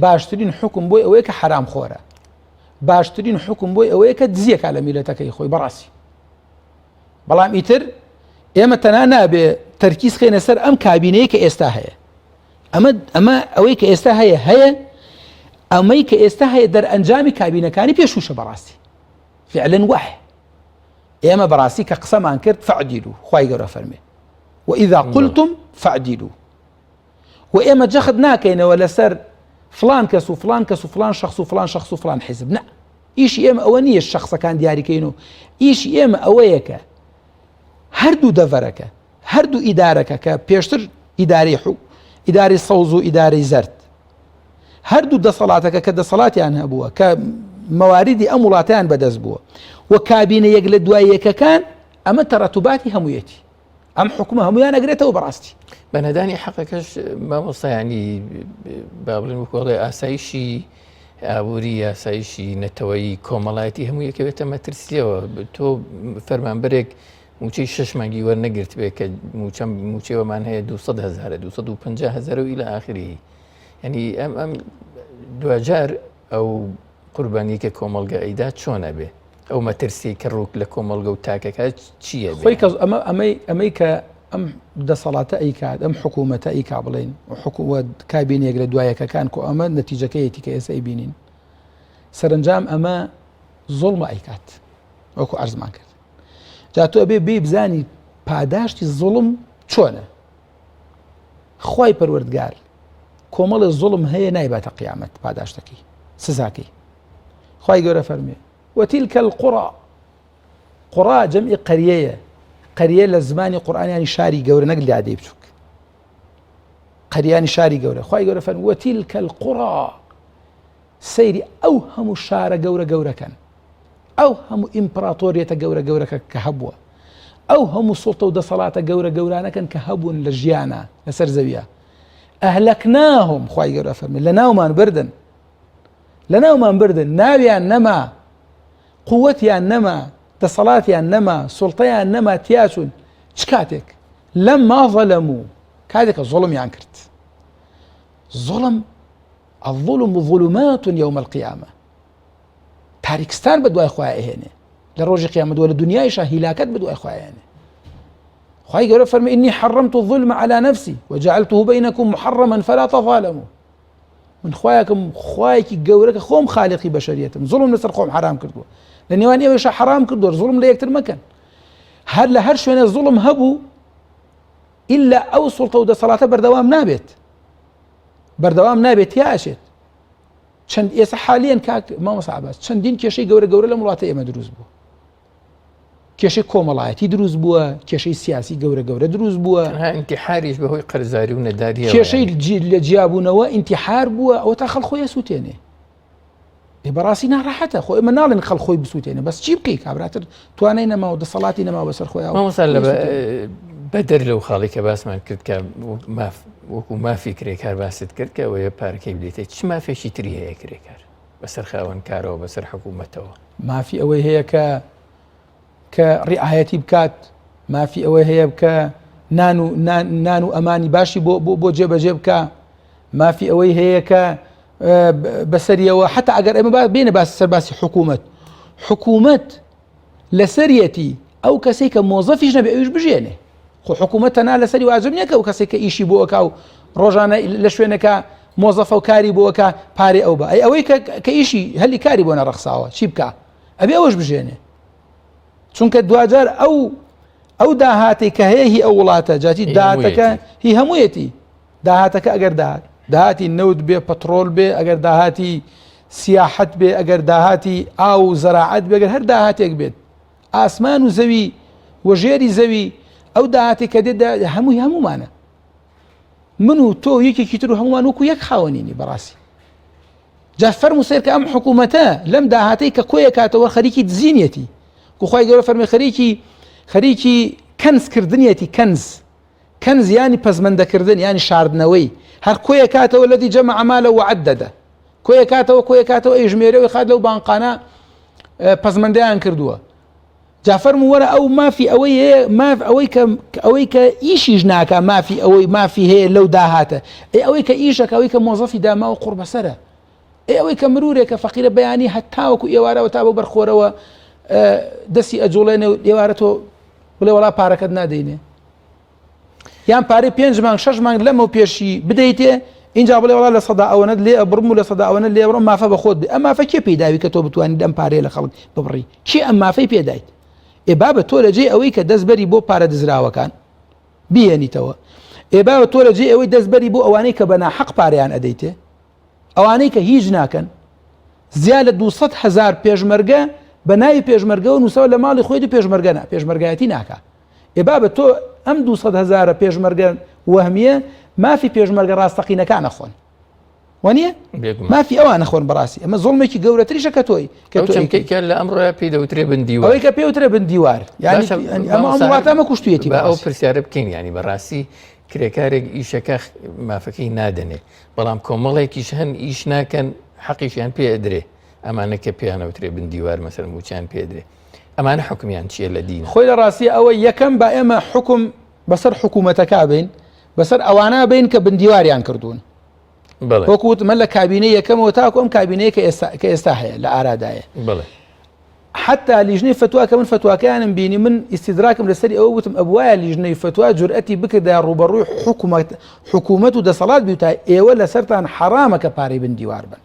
باشترین حکم بۆی ئەوەیە کە حرام خۆرە باشترین حکم بۆی ئەوەیە کە دزیەکە لە میلەتەکەی خۆی بەڕاستی بەڵام ئیتر ئێمە تەنها نابێ تەرکیز خێنە سەر ئەم کابینەیە کە ئێستا هەیە ئەمە ئەمە ئەوەی کە ئێستا هەیە هەیە ئەمەی کە ئێستا هەیە دەرئەنجامی کابینەکانی پێشوشە بەڕاستی فعلا وایە ئێمە بەڕاستی کە قسەمان کرد فعدیلو خی گەورە فەرمێ وإذا قلتم فاعدلوا و ئێمە جەخت ناکەینەوە لەسەر فلان کەس و فلان کەس و فلان شخص و فلان شخص و فلان حزب نە ئیشی ئێمە ئەوە نییە شخصەکان دیاریکەین و ئیشی ئێمە ئەوەیە کە هەردوو دەڤەرەکە هەردوو ئیدارەکە کە پێشتر ئیدارەی حو ئیداری سەوز و ئیدارەی زەرد هەردوو دەسەڵاتەکە کە دەسەڵاتیان هەبووە کە مەواریدی ئەم وڵاتیان بەدەست بووە و کابینە یەک لە دوای یەکەکان ئەمە تەرەتوباتی هەموویەتی ئەم حکومە هەمویان ئەگرێتەوە بەڕاستی. بە نەدانی حەقەکەش مامۆستایانی با بڵێن وەکۆڵێ ئاسایشی ئابووری یاسایشی نەتەوەیی کۆمەڵایەتی هەموو یەکەوێتە مەترسیەوە تۆ فەرمانبەرێک موچەی شش مانگی وەرنەگرت بێ کە موچەم موچەوەمان هەیە 200 هزارە 250 هزار و ئیلە ئاخری ینی ئەم ئەم دوجار ئەو قوربانی کە کۆمەڵگە ئەیدا چۆن ئەبێ؟ ئەو مەترسیەی کە ڕووک لە کۆمەڵگە و تاکەکە چییە خۆی کە ئەمە ئەمەی ئەمەی کە ئەم دەسەڵاتە ئەیکات ئەم حکوومەتە ئەیکا بڵێن حکوومەت کابینێک لە دوایەکەکان کۆ ئەمە نەتیجەکەیەتی کە ئێستا ئەیبینین سەرنجام ئەمە زۆڵمە ئەیکات وەکو ئەرزمان کرد جا تۆ ئەبێ بێ بزانی پاداشتی زوڵم چۆنە؟ خوای پەروەردگار کۆمەڵێ زوڵم هەیە نایباتە قیامەت پاداشتەکەی سزاکەی خوای گەورە فەرمێ وتلك القرى قڕا جەمعی قەریەیە قەریە لە زمانی قورآانیانی شاری گەورە نەک لادەی بچووک قەریانی شاری گەورە خوای گەورە فەرمی وتلك القرى سەیری ئەو هەموو شارە گەورە گەورەکەن ئەو هەموو ئیمپراتۆریەتە گەورە گەورەکە کە هەبووە ئەو هەموو سوڵتە و دەسەڵاتە گەورە گەورانەکەن کە هەبوون لە ژیانە لەسەر زەویە ئەهلەکناهم خوای گەورە فەرمی لە ناومان بردن لە ناومان بردن ناویان نەما قوتیان نەما دەسەڵاتیان نەما سوڵتەیان نەما تیاچوون چ کاتێک لەم ماظەلەمو کاتێکە زۆڵمیان کرد زۆڵم الظلم ظلمات يوم القيامة تاریکستان بە دوای خۆیان ئەهێنێ لە ڕۆژی قیامەت وە لە دنیایشا هیلاکەت بە دوای خۆیان خوای گەورە فەرمی إني حرمت الظلم على نفسي وجعلته بينكم محرما فلا تظالموا من خوایەکم خوایەکی گەورە کە خۆم خالقی بەشەریەتم زوڵم لەسەر خۆم حرام کردووە لە نێوان ئێوەشە حرام کردووە زوڵم لە یەکتر مەکەن هەر لە هەر شوێنە زوڵم هەبوو ئللا ئەو سوڵتە و دەسەڵاتە بەردەوام نابێت بەردەوام نابێت تیا ئەچێت چەند ئێستا حالیان کاک مامۆستا عباس چەندین کێشەی گەورە گەورە لەم وڵاتە ئێمە دروست بوو کێشەی کۆمەڵایەتی دروست بووە کێشەی سیاسی گەورە گەورە دروست بووە ئینتیحاریش بەهۆی قەرزاری و نەداری کێشەی لە جیابوونەوە ئینتیحار بووە ئەوە تا خەڵ خۆی سووتێنێ ئێ بەڕاستی ناڕەحەتە خۆ ئێمە ناڵێن خەڵ خۆی بسووتێنێ بەس چی بکەی کابراتر توانای نەما و دەسەڵاتی نەما بەسەر خۆیان مامۆستا لە بەدەر لەو خاڵی کە باسمان کرد کە ماف وەکو مافی کرێکار باست کرد کە ئەوەیە پارەکەی بدەیتێ چ مافێکی تری هەیە کرێکار بەسەر خاوەن کارەوە بەسەر حکوومەتەوە؟ مافی ئەوەی هەیە کە کە ڕعایەتی بکات مافی ئەوەی هەیە کە نان و نان و ئەمانی باشی بۆ بۆ جێبەجێ بکە مافی ئەوەی هەیە کە بەسەریەوە حتا ئەگەر ئێمە بینە باس سەر باسی حکوومەت حکوومەت لەسەریەتی ئەو کەسێک کە مۆزەفیش نەبێ ئەویش بژێنێ خۆ حکوومەت تەنها لەسەری واجب نییە کە ئەو کەسێک کە ئیشی بۆ ئەکا و ڕۆژانە لە شوێنەکە مۆزەفە و کاری بۆ ئەکا پارێ ئەو بە ئەی ئەوەی کە ئیشی هەلی کاری بۆ نەڕەخساوە چی بکا ئەبێ ئەوەش بژێنێ چونکە دواجار ئەو ئەو داهاتێک کە هەیە هی ئەو وڵاتە جاتی داهاتەکە هی هەموویەتی داهاتەکە ئەگەر داهات داهاتی نەوت بێ پەترۆل بێ ئەگەر داهاتی سیاحەت بێ ئەگەر داهاتی ئاو و زەراعەت بێ ئەگەر هەر داهاتێک بێت ئاسمان و زەوی و ژێری زەوی ئەو داهاتێک کە دێت هەمووی هەمومانە من و تۆ یەکێکی تر و هەمووان وەکو یەک خاوەنینی بەڕاستی جا فەرموو سەیرکە ئەم حکوومەتە لەم داهاتەی کە کۆیەکاتەوە خەریکی دزینیەتی کو خوای گەورە فەرمی خەریکی خەریکی کەنز کردنیەتی کەنز کەنز یانی پەزمەندەکردن یانی شاردنەوەی هەر کۆیەکاتەوە لەدی جەمع مالە وعددە کۆیەکاتەوە کۆیەکاتەوە ئەیژمێرەوەی خات لەو بانقانە پەزمەندەیان کردووە جا فەرموو وەرە ئەو مافی ئەوەی هەیە ماف ئەوەی کە ئەوەی کە ئیشیش ناکا مافی ئەوەی مافی هەیە لەو داهاتە ئەی ئەوەی کە ئیشەکە ئەوەی کە مۆزەفی داما و قوڕ بەسەرە ئەی ئەوەی کە مرورێکە فەقیرە بەیانی هەتاوەکو ئێوارەوە تا بۆ بەرخۆرەوە دەستی ئەجوڵێنێ و ئێوارە تۆ بڵێ وەڵا پارەکەت نادەینێ یان پارەی پێنج مانگ شەش مانگ لەمەو پێشی بدەیتێ اینجا بڵێ وڵا لە سەدا ئەوەنەت لێ ئەبڕم و لە سەدا ئەوەنە لێ بڕم مافە بە خۆت بێ ئەم مافە کێ پێداوی کە تۆ بتوانیت ئەم پارەیە لە خەڵک ببڕی کێ ئەم مافەی پێدایت ئێ بابە تۆ لە جێی ئەوەی کە دەست بەری بۆ پارە دزراوەکان بیێنیتەوە ئێ بابە تۆ لە جێی ئەوەی دەست بەری بۆ ئەوانەی کە بە ناحەق پارەیان ئەدەیتێ ئەوانەی کە هیچ ناکەن زیاد لە 200 هزار پێشمەرگە بە ناوی پێشمەرگەوە نووسەوە لە ماڵی خۆی و پێشمەرگە نا پێشمەرگایەتی ناکا ئێ بابە تۆ ئەم 200 هزارە پێشمەرگە وەهمیە مافی پێشمەرگە ڕاستەقینەکان ئەخۆن وانە مافی ئەوانە خۆن بەڕاستی ئەمە زۆڵمێکی گەورەتریشە کە تۆی کە تۆ لە ئەمڕۆ پێی دەوترێ بندیوار ئەوەی کە پێوترێ بندیوار یعنی ئەمە ئەم وڵاتە ئەمە کوشتویەتی ئەو پرسیارە بکەین ینی بەڕاستی کرێکارێک ئیشەکە مافەکەی نادەنێ بەڵام کۆمەڵێکیش هەن ئیش ناکەن حەقیشیان پێ ئەدرێ ئەمانە کە پێیانەوترێ بندیوار مەسەر موچیان پێدرێ ئەمانە حکمیان چییە لە دین؟ خۆی لە ڕاستی ئەوە یەکەم با ئێمە حکم بەسەر حکوومەتەکە بین بەسەر ئەوانە بین کە بندیواریان کردوون وەکو وتمە لە کابینەی یەکەمەوە تاکو ئەم کابینەیە کە ئێستا کە ئێستا هەیە لە ئارادایە حتا لیژنەی فتوا کە من فتواکەیانم بینی من ئیسیدراکم لەسەری ئەوە وتم ئەبواە لیژنەی فتوا جورئەتی بکردا ڕوبەڕووی حکوومەت حکوومەت و دەسەڵات بیوتا ئێوە لەسەرتان حەرامە کە پارەی بندیوار بن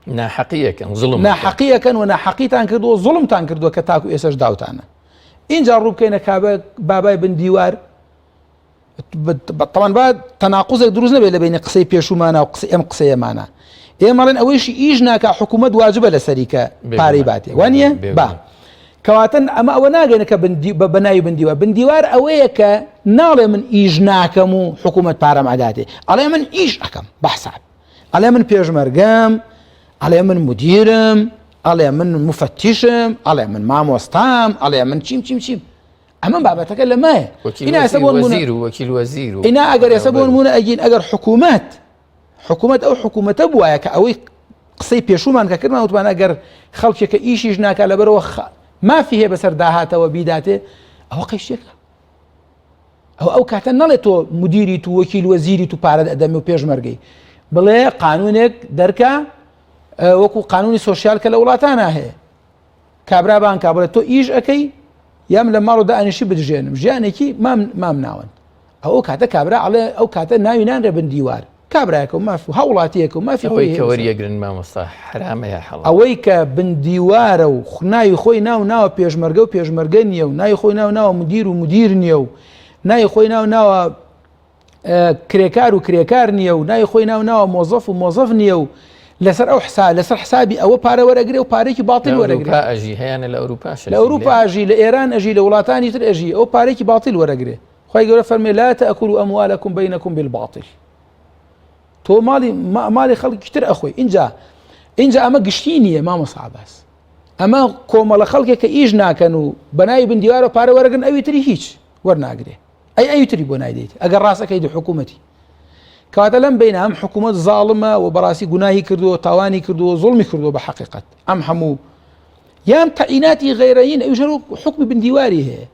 ناحەقیەکەن زوڵم ناحەقیەکەن و ناحەقیتان کردووە زوڵمتان کردووە کە تاکو ئێسش داوتانە اینجا ڕوو بکەینە کابە بابای بن دیوار. تەوان با تەناقوزێک دروست نەبێت لە بینی قسەی پێشومانە و قسەی ئەم قسەیەمانە. ئێمەڵێن ئەوەیشی ئیش ناکا حکوومەت واجبە لەسەری کە پارەی باتێ وانە با. کەواتە ئەمە ئەوە ناگەێنە کە بە بەناوی بندیوار بندیوار ئەوەیە کە ناڵێ من ئیش ناکەم و حکوومەت پارەم ئەداتێ ئەڵێ من ئیش ئەەکەم بەحساب ئەڵێ من پێشمەرگەم ئەڵێ من مدیرم ئەڵێ من مفتیشم ئەڵێ من مامۆستام ئەڵێ من چیم چیم چیم ئەمە بابەتەکە لەمایە ئینا ئەگەر ئێستا بۆ نمونە ئەگین ئەگەر حکوومەت حکوومەت ئەو حکوومەتە بواە کە ئەوەی قسەی پێشومان کە کردمان وتمان ئەگەر خەڵکێکە ئیشیش ناکا لەبەرەوە مافی هەیە بەسەر داهاتەوە بیداتێ ئەوە قەیشێکە ئەو ئەو کاتە نەڵێ تۆ مدیری تو وەکیل وەزیری تو پارە ئەدەمی و پێشمەرگەی بڵێ قانونێک دەرکە وەکو قانونی سۆسیال کە لە وڵاتانە هەیە کابرا بان کا بڵێ تۆ ئیش ئەەکەی یام لە ماڵ و دانیشی بدژێنم ژیانێکی مام مام ناوەند ئەو کاتە کابرا ئەڵێ ئەو کاتە ناوی نانرێ بن دیوار کابراەکە و ماف و هاوڵاتیەکە و مافی خۆی کە وەریەگرن مامۆستا حرامە یا حەڵاڵ؟ ئەوەی کە بن دیوارە و ناوی خۆی ناو ناوە پێشمەرگە و پێشمەرگە نییە و ناوی خۆی ناو ناوە مدیر و مدیر نییە و ناوی خۆی ناو ناوە کرێکار و کرێکار نییە و ناوی خۆی ناو ناوە مۆزەف و مۆزەف نییە و لەسەر ئەو حسا لەسەر حسابی ئەوە پارە وەرەگرێ و پارێکی باتیل وەرەگرێ ئەژی هەیەە لە ئەوروپا لە ئەوروپا ئەژی لە ئێران ئەژی لە وڵاتانی تر ئەژی ئەو پارێکی باتیل وەرەگرێ خوای گەورە فەرمی لا تأکلوا اموالکم بینکم بالباطل تۆ ماڵی ماڵی خەڵکی تر ئەخۆی اینجا اینجا ئەمە گشتی نییە مامۆستا عباس ئەمە کۆمەڵە خەڵکێک کە ئیش ناکەن و بەناوی بندیوارە پارە وەرەگرن ئەوی تری هیچ وەرناگرێ ئەی ئەوی تری بۆ نایدەیت ئەگەر ڕاستەکەی دو حکوومەتی کەواتە لەم بینە ئەم حکوومەت زاڵمە و بەڕاستی گوناهی کردووە تاوانی کردووە زوڵمی کردووە بە حقیقت ئەم هەموو یان تەعیناتی غیرەین ئەویش هەر حکمی بندیواری هەیە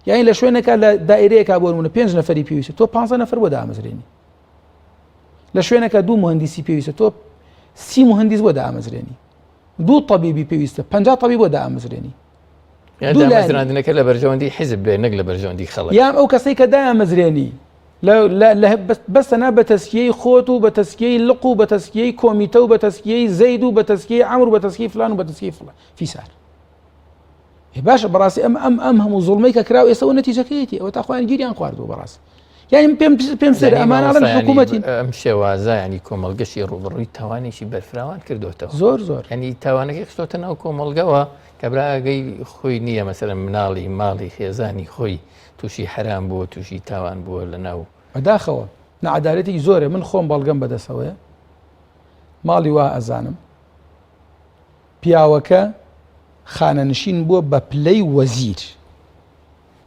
یانی لە شوێنێکا لە دایرەیەکا بۆ نمونە پێنج نەفەری پێویستە تۆ پ نەفەر بۆ دامەزرێنی لە شوێنەکە دوو مهندسی پێویستە تۆ سی مهندیس بۆ دامەزرێنی دوو طبیبی پێویستە پ طبی بۆ دامەزرێنی دامەزراندنەکە لە بەرژەوەندی حیزب بێ نەک لە بەرژەوەندی خەڵک یان ئەو کەسەی کە دامەزرێنی بەسەنا بە تەسکیەی خۆت و بە تەسکیەی لق و بە تەسکیەی کۆمیتە و بە تەسکیەی زەید و بە تەسکیەی عەمر و بە تەسکیەی فلان و بە تەسکیەی فلان فیسار باشە بەڕاستی ئەم ئەم ئەم هەموو زوڵمەی کە کراو ئێستا نەتیجەکەیەتی ئەوە تا خۆیان گیریان خواردووە بەڕاستی یانی من پێم پێم سەر ئەمانەڵێن حکوومەتی ئەم شێوازە ینی کۆمەڵگەشی ڕوبڕووی تاوانێکی بەرفراوان کردوێتەوە زۆر زۆر ینی تاوانەکەی خستۆتە ناو کۆمەڵگەوە کە براگەی خۆی نییە مەسەرە مناڵی ماڵی خێزانی خۆی تووشی حرام بووە تووشی تاوان بووە لە ناو بەداخەوە نەعادالەتێکی زۆرە من خۆم بەڵگەم بەدەسەوەیە ماڵی وا ئەزانم پیاوەکە خانەنشین بووە بە پلەی وەزیر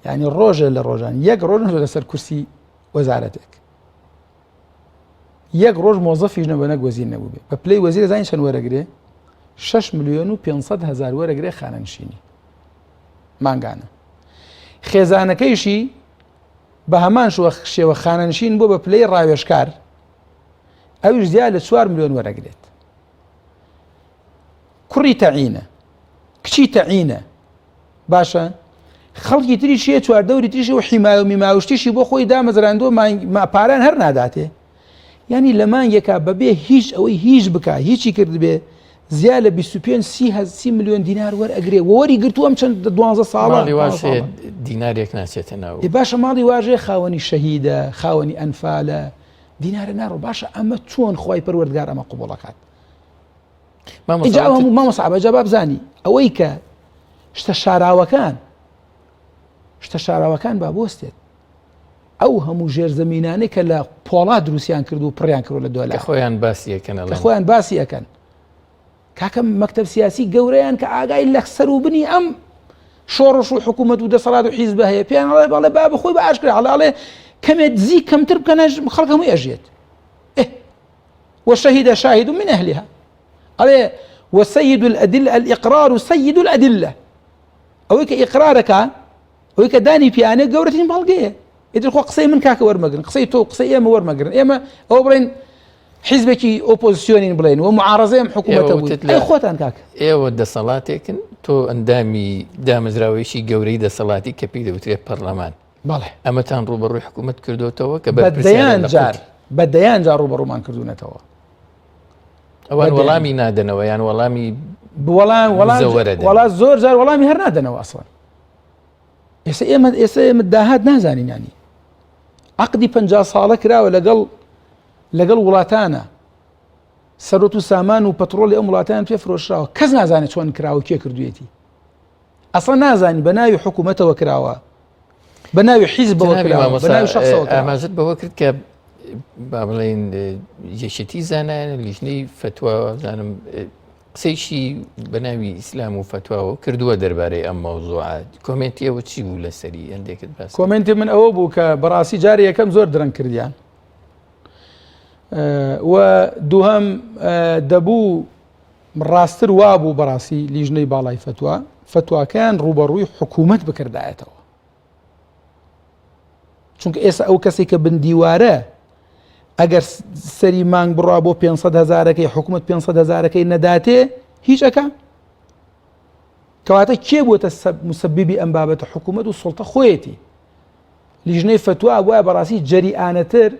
یعنی ڕۆژێ لە ڕۆژان یەک ڕۆژ لەسەر کورسی وەزارەتێک یەک ڕۆژ مۆزەفیش نەبوو نەک وەزیر نەبوو بێ بە پلەی وەزیر زانین چەند وەرەگرێ 6 میلیۆن و 500 هزار وەرەگرێ خانەنشینی مانگانە خێزانەکەیشی بە هەمان شوە شێوە خانەنشین بۆ بە پلەی ڕاوێژکار ئەویش زیاد لە 4 میلیۆن وەرەگرێت کوڕی تەعینە کچی تەعینە باشە خەڵکی تریش هەیە چواردەوری تریش و حیمایە و میماوشتیشی بۆ خۆی دامەزراندووە پاران هەر ناداتێ ینی لە مانگێکا بەبێ هیچ ئەوەی هیچ بک هیچی کردبێ زیا لە 25 سی میلیۆن دینار وەرئەگرێ وەری گرتو ئەم چەند دوانزە ساڵە دینارێک ناچێتە ناو باشە ماڵی واژێ خاوەنی شەهیدە خاوەنی ئەنفالە دینارە ناڕۆ باشە ئەمە چۆن خوای پەروەردگار ئەمە قبوڵەکات ئینجا ئەو هەموو مامۆستا عەبە جا با بزانی ئەوەی کە شتە شاراوەکان شتە شاراوەکان با بۆستێت ئەو هەموو ژێرزەمینانەی کە لە پۆڵا دروستیان کرد و پڕیان کرد لە دۆلار خۆیان باسی ئەکەن کە خۆیان باسی ئەکەن کاکە مەکتەب سیاسی گەورەیان کە ئاگای لە سەر و بنی ئەم شۆڕش و حکوومەت و دەسەڵات و حیزبە هەیە پێیان ئەڵێ بەڵێ با بەخۆی بە ئاشکرا ئەڵێ ئەڵێ کەمێک دزی کەمتر بکەنە خەڵک هەمووی ئەژێت وشهد شاهد من أهلها ئەڵێ وسيد الأدلة الإقرار سيد الأدلة ئەوەی کە ئیقرارەکە ئەوەی کە دانی پیانە گەورەترین بەڵگەیە ئیتر خۆ قسەی من کاکە وەرمەگرن قسەی تۆ قسەی ئێمە وەرمەگرن ئێمە ئەوە بڵێن حیزبێکی ئۆپۆزیسیۆنین بڵێن و معارەزەی حکوومەتە لە خۆتان کاک ئێوە دەسەڵاتێکن تۆ ئەندامی دامەزراوەیەکی گەورەی دەسەڵاتی کە پێی دەوترێت پەرلەمان بەڵێ ئەمەتان ڕووبەڕووی حکوومەت کردوتەوە کە بە دەیان جار بە دەیان جار ڕووبەڕوومان کردوونەتەوە ئەوان وەڵامی نادەنەوە یان وەڵامی وەڵام وەڵام وەڵا زۆر جار وەڵامی هەر نادەنەوە ئەسڵەن ئێستا ئێمە ئێستا ئێمە داهات نازانین ینی. عقدی 50 ساڵە کراوە لەگەڵ لەگەڵ وڵاتانە سەرۆت و سامان و پەترۆلی ئەم وڵاتیان پێ فرۆشراوە کەس نازانێت چۆن کراوە کێ کردوێتی ئەسڵا نازانی بە ناوی حکوومەتەوە کراوە بە ناوی حیزبەوە کراوە بە ناوی شخصەوە کراوە. ئاماژت بەوە کرد کە با بڵێین یەکێتی زانایان لیژنەی فەتوا زانم قسەیشی بە ناوی ئیسلام و فەتواوە کردووە دەربارەی ئەم مەوزوعە comment ی ئەوە چی بوو لەسەری هەندێکت باس کرد. comment ی من ئەوە بوو کە بەڕاستی جاری یەکەم زۆر درەنگ کردیان و دووهەم دەبوو ڕاستتر وابوو بەڕاستی لیژنەی باڵای فەتوا فەتواکەیان ڕووبەڕووی حکوومەت بکردایەتەوە چونکە ئێستا ئەو کەسێک کە بندیوارە ئەگەر سەری مانگ بڕا بۆ 500 هزارەکەی حکوومەت 500 هزارەکەی نەداتێ هیچ ئەەکە کەواتە کێ بووتە مسببی ئەم بابەتە حکوومەت و سڵتە خۆیەتی لیژنەی فتوا وایە بەڕاستی جەریئانەتر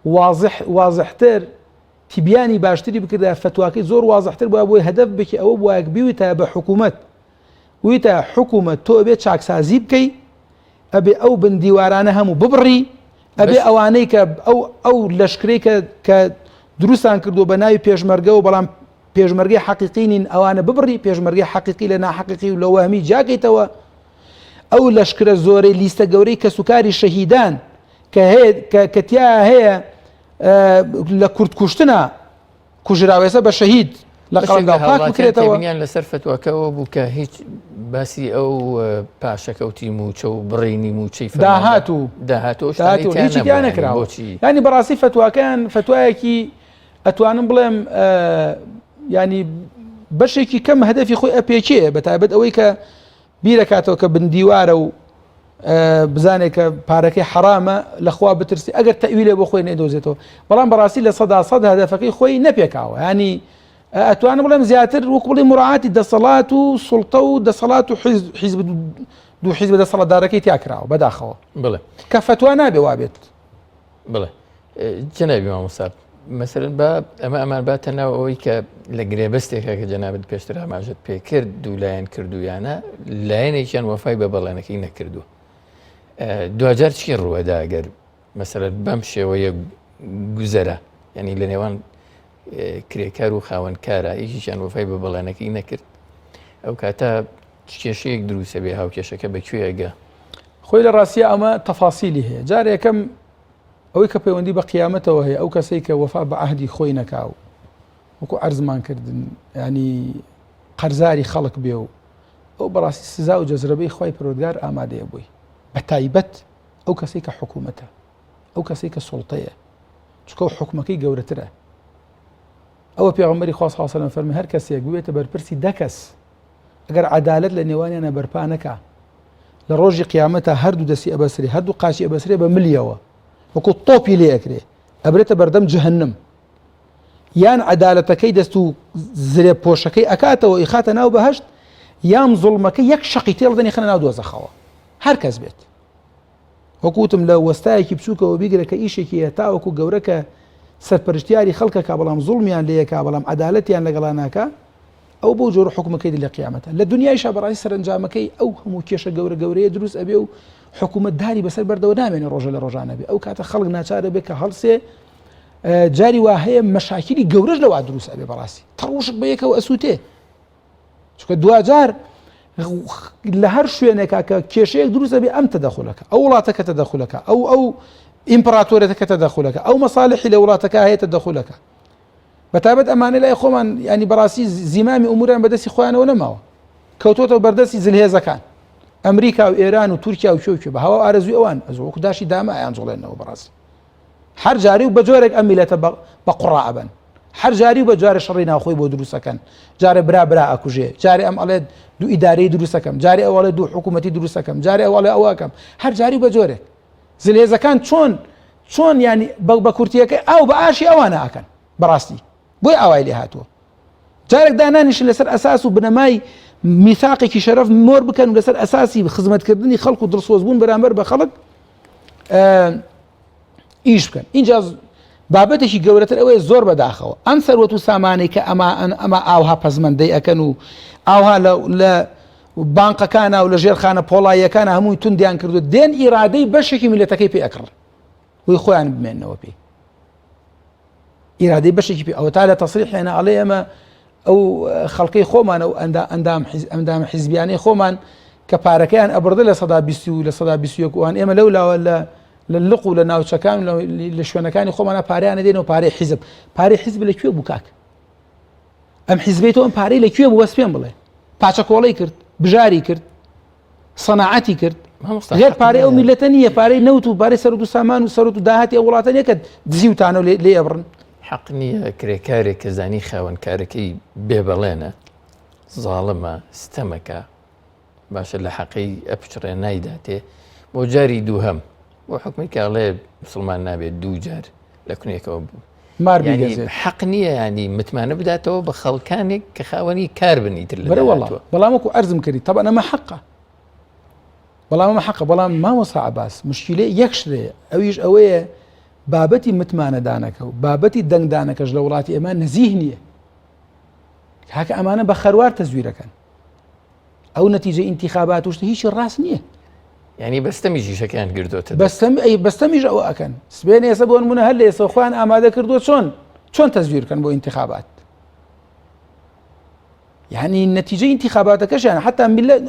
واضح وازحتر تیبیانی باشتری بکردایە فەتواکەی زۆر وازحتر بوایە بۆی هەدەف بکی ئەوە بوایە بیوتایە بە حکوومەت ویتە حکوومەت تۆ ئەبێ چاکسازی بکەی ئەبێ ئەو بن دیوارانە هەموو ببڕی ئەبێ ئەوانەی کە ئەو ئەو لەشکرەی کە کە دروستان کردو بە ناوی پێشمەرگەوە بەڵام پێشمەرگەی حەقیقی نین ئەوانە ببڕی پێشمەرگەی حەقیقی لە ناحەقیقی و لە وەهمی جیاکەیتەوە ئەو لەشکرە زۆرەی لیستە گەورەی کەسوکاری شەهیدان کە هەیە کە تیا هەیە لە کورد کوشتنا کوژراوە ئێستا بە شەهید لە قەڵەمدا پاک بکرێتەوە. تێبینیان لەسەر فتواکەەوە بوو کە هیچ باسی ئەو پاشەکەوتی موچە و بڕینی موچەی داهات و داهات و هیچی تیا نەکراوە ینی بەڕاستی فتواکەیان فتوایەکی ئەتوانم بڵێم ینی بەشێکی کەم هەدەفی خۆی ئەپێکێ بە تایبەت ئەوەی کە بیرەکاتەوە کە بندیوارە و بزانێت کە پارەکەی حرامە لەخوا بترسی ئەگەر تەویلێ بۆ خۆی نەدۆزێتەوە بەڵام بەڕاستی لە سەدا سەد هەدەفەکەی خۆی نەپێکاوە ینی ئەتوانم بڵێم زیاتر وەک بڵێ مراعاتی دەسەڵات و سوڵتە و دەسەڵات و حیزب دوو حیزب دەسەڵاتدارەکەی تیا کراوە بەداخەوە بڵێ کە فەتوا نابێ وابێت بڵێ جەنابی مامۆستا مەسەرەن با ئەمە ئەمان باتە ناو ئەوەی کە لە گرێبەستێکە کە جەنابەت پێشتر ئاماژت پێ کرد دوو لایەن کردویانە لایەنێکیان وەفای بە بەڵێنەکەی نەکردووە دوجار چی ڕووەدا گەر مەسەرەت بەم شێوەیە گوزەرە ینی لە نێوان کرێکار و خاوەنکارە یەکیان وەفای بە بەڵێنەکەی نەکرد ئەو کاتە کێشەیەک دروستە بێ هاوکێشەکە بە کوێگە خۆی لە ڕاستیە ئەمە تەفاسیلی هەیە جار یەکەم ئەوەی کە پەیوەندی بە قیامەتەوە هەیە ئەو کەسەی کە وەفا بە عهدی خۆی نەکا و وەکو عەرزمان کردن ینی قەرزاری خەڵک بێ و ئەو بەڕاستی سزا و جەزرەبەی خوای پەروەردگار ئامادەیە بۆی بە تایبەت ئەو کەسەی کە حکوومەتە ئەو کەسەی کە سوڵتەیە چکە و حکومەکەی گەورەترە ئەوە پێغەمبەری خوا صلی الله علیه و سلم فەرمی هەر کەسێک ببێتە بەرپرسی دە کەس ئەگەر عەدالەت لە نێوانیانە بەرپا نەکا لە ڕۆژی قیامەتە هەردوو دەستی ئەبەسرێ هەردوو قاچی ئەبەسرێ بە ملیەوە وەکو تۆپی لێ ئەکرێ ئەبرێتە بەردەم جەهەنم یان عەدالەتەکەی دەست و زرێ پۆشەکەی ئەکاتەوە ئیخاتە ناو بەهشت یان زوڵمەکە یەک شەقی تێڵ دەنی خەنە ناو دۆزەخەوە هەر کەس بێت وەکوتم لە وەستایەکی بچووکەوە بیگرە کە ئیشێکی هەیە تاوەکو گەورە کە سەرپەرشتیاری خەڵکەکە بەڵام زوڵمیان لەیەکا بەڵام عەدالەتیان لەگەڵا ناکا ئەو بەو جۆرە حکومەکەی لە قیامەتە لە دنیایشا بەڕاستی سەرەنجامەکەی ئەو هەموو کێشە گەورە گەورەیە دروست ئەبێ و حکوومەت داری بەسەر بەردەوە نامێنێ ڕۆژە لە ڕۆژانە بێ ئەو کاتە خەڵک ناچارە بێ کە هەڵسێ جاری وا هەیە مەشاکیلی گەورەش لەوا دروست ئەبێ بەڕاستی تەڕوشک بە یەکەوە ئەسووتێ چونکە دواجار لە هەر شوێنێکا کە کێشەیەک دروست ئەبێ ئەم تەدەخولەکە ئەو وڵاتەکە تەدەخولەکە ئەو ئەو ئیمپراتۆرەتەکە تەدەخولەکە ئەو مەساڵحی لە وڵاتەکە هەیە تەدەخولەکە بەتابەت ئەمانە لای خۆمان ینی بەڕاستی زیمامی ئوموریان بەدەستی خۆیانەوە نەماوە کەوتۆتەوە بەردەستی زلهێزەکان ئەمریکا و ئێران و تورکیا و کوێ بە هەوا ئارەزوی ئەوان ئەزۆ وەکو داشی دامە ئەیان جوڵێنەوە بەڕاستی هەر جاری و بە جۆرێک ئەم میلەتە بە قوڕا ئەبەن هەر جاری و بە جارێ شەڕی ناوخۆی بۆ دروستەکەن جارێ برا برا ئەکوژێ جارێ ئەم ئەڵێ دوو ئیدارەی دروستەکەم جارێ ئەو ئەڵێ دوو حکوومەتی دروستەکەم جارێ ئەو ئەڵێ ئەوەکەم هەر جاری و بە جۆرێک زلهێزەکان چۆن چۆن ینی بە کورتیەکەی ئاو بە ئاشی ئەوانە ئەکەن بەڕاستی بۆی ئاوای لێ هاتووە جارێک دانانیشن لەسەر ئەساس و بنەمای میثاقێکی شەرەف مۆر بکەن و لەسەر ئەساسی خزمەتکردنی خەڵک و دڵسۆزبوون بەرامبەر بە خەڵک ئیش بکەن اینجا بابەتێکی گەورەتر ئەوەیە زۆر بەداخەوە ئەم سەروەت و سامانەی کە ئەما ئەمە ئاوها پەزمەندەی ئەەکەن و ئاوها لە بانقەکانە و لە ژێرخانە پۆڵاییەکانە هەمووی توندیان کردو دێن ئیرادەی بەشێکی میلەتەکەی پێ ئەکڕن. بۆی خۆیان بمێنەوە پێی ئیرادەی بەشێکی پێ ئەوە تا لە تەسریحێنە ئەڵێ ئێمە ئەو خەڵکەی خۆمان ئەو ئەندام ئەندام حیزبیانەی خۆمان کە پارەکەیان ئەبڕدە 20 و 21% وان ئێمە لەو لاوە لە لە لق و لە ناوچەکان لە شوێنەکانی خۆمانە پاریانە دێنەوە پارەی حیزب پارەی حیزب لە کوێ بوو کاک ئەم حیزبەی تۆ ئەم پارەی لە کوێ بوو بەس پێم بڵێ پاچەکۆڵەی کرد بژاری کرد سەناعەتی کرد غێر پارەی ئەو میلەتە نییە پارەی نەوت و پارەی سەرود و سامان و سەرود و داهاتی ئەو وڵاتە نییە کە دزی و تانە لێ ئەبڕن حەق نییە کرێکارێک کە زانی خاوەن کارەکەی بێبەڵێنە زاڵمە ستەمەکە باشە لە حەقەی ئەپچڕێ نایداتێ بۆ جاری دووهەم بۆ حکومی کاڵێ مسلمان نابێت دوو جار لە کونێکەوە بوو مار بیگەزێت حەق نییە ینی متمانە بداتەوە بە خەڵکانێک کە خاوەنی کار بنی تر لە وەڵا بەڵام وەکو ئەرزم کردی تەبەن ئەمە حەقە بەڵام ئەمە حەقە بەڵام مامۆستا عباس مشکلە یەک شتەیە ئەویش ئەوەیە بابەتی متمانەدانەکە و بابەتی دەنگدانەکەش لە وڵاتی ئێمە نەزیه نییە کاکە ئەمانە بە خەروار تەزویرەکەن ئەو نەتیجە ئینتیخابات و شتە هیچی ڕاست نییە. یعنی بەستەمیش ئیشەکەیان گردۆتە بەستەم ئەی بەستەمیش ئەوە ئەکەن سبێن ئێستا بۆ نمونە هەر لە ئێستا خۆیان ئامادە کردووە چۆن چۆن تەزویر کەن بۆ ئینتیخابات یعنی نەتیجە ئینتیخاباتەکەشیان حتا میلەت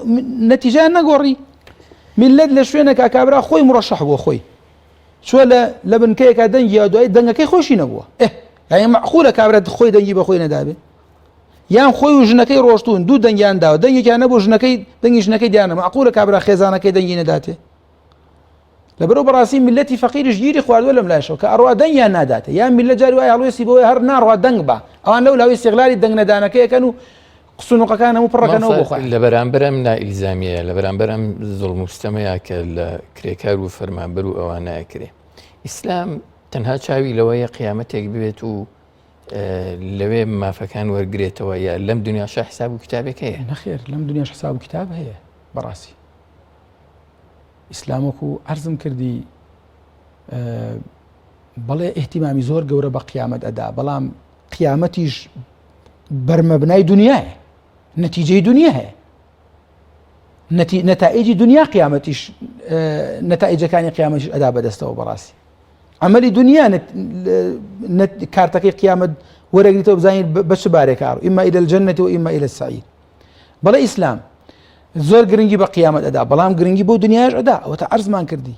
نەتیجەیان نەگۆڕی میلەت لە شوێنێکا کابرا خۆی مڕەشەح بووە خۆی چوە لە لە بنکەیەکا دەنگی یا دوای دەنگەکەی خۆشی نەبووە ئێ یعنی مەعقولە کابرا خۆی دەنگی بە خۆی نەدابێ یان خۆی و ژنەکەی ڕۆشتوون دوو دەنگیان داوە دەنگێکیان نەبوو ژنەکەی دەنگی ژنەکەی دیانە معقولە کابرا خێزانەکەی دەنگی نەداتێ لەبەرو بەڕاستی میلەتی فەقیریش گیری خواردووە لەم لایشەوە کە ئەڕوا دەنگیان ناداتێ یان میلەت جاری وایە هەڵوێستی بۆیە هەر ناڕوا دەنگ بە ئەوان لەو لاوی استغلالی دەنگ نەدانەکەیەکەن و قسونوقەکان هەموو پڕەکەنەوە بۆ خۆیان لە بەرامبەر ئەم نائیلزامیەیە لە بەرامبەر ئەم زوڵم و ستەمەیە کە لە کرێکار و فەرمانبەر و ئەوانە ئەکرێ ئیسلام تەنها چاوی لەوەیە قیامەتێک ببێت و لەوێ مافەکان وەرگێتەوە یا لەم دنیاشە حساب و کتابێک هەیە نەخێر لەم دنیاش حساب و کتاب هەیە بەڕاستی ئیسلام وەکو عەرزم کردی بەڵێ ئیهتیمامی زۆر گەورە بە قیامەت ئەدا بەڵام قیامەتیش بەرمەبنای دنیاە نەتیجەی دنیا هەیە نەتائیجی دنیا قیامەتیش نەتائیجەکانی قیامەتیش ئەدا بەدەستەوە بەڕاستی عملی دنیا کارتەکەی قیامەت وەرەگریتەوە بزانین بە چ بارێک ئاڕ ئیما ئیلە الجنة و ئیما ئیلە السعیر بەڵێ ئیسلام زۆر گرنگی بە قیامەت ئەدا بەڵام گرنگی بۆ دنیاش ئەدا ئەوەتە عەرزمان کردی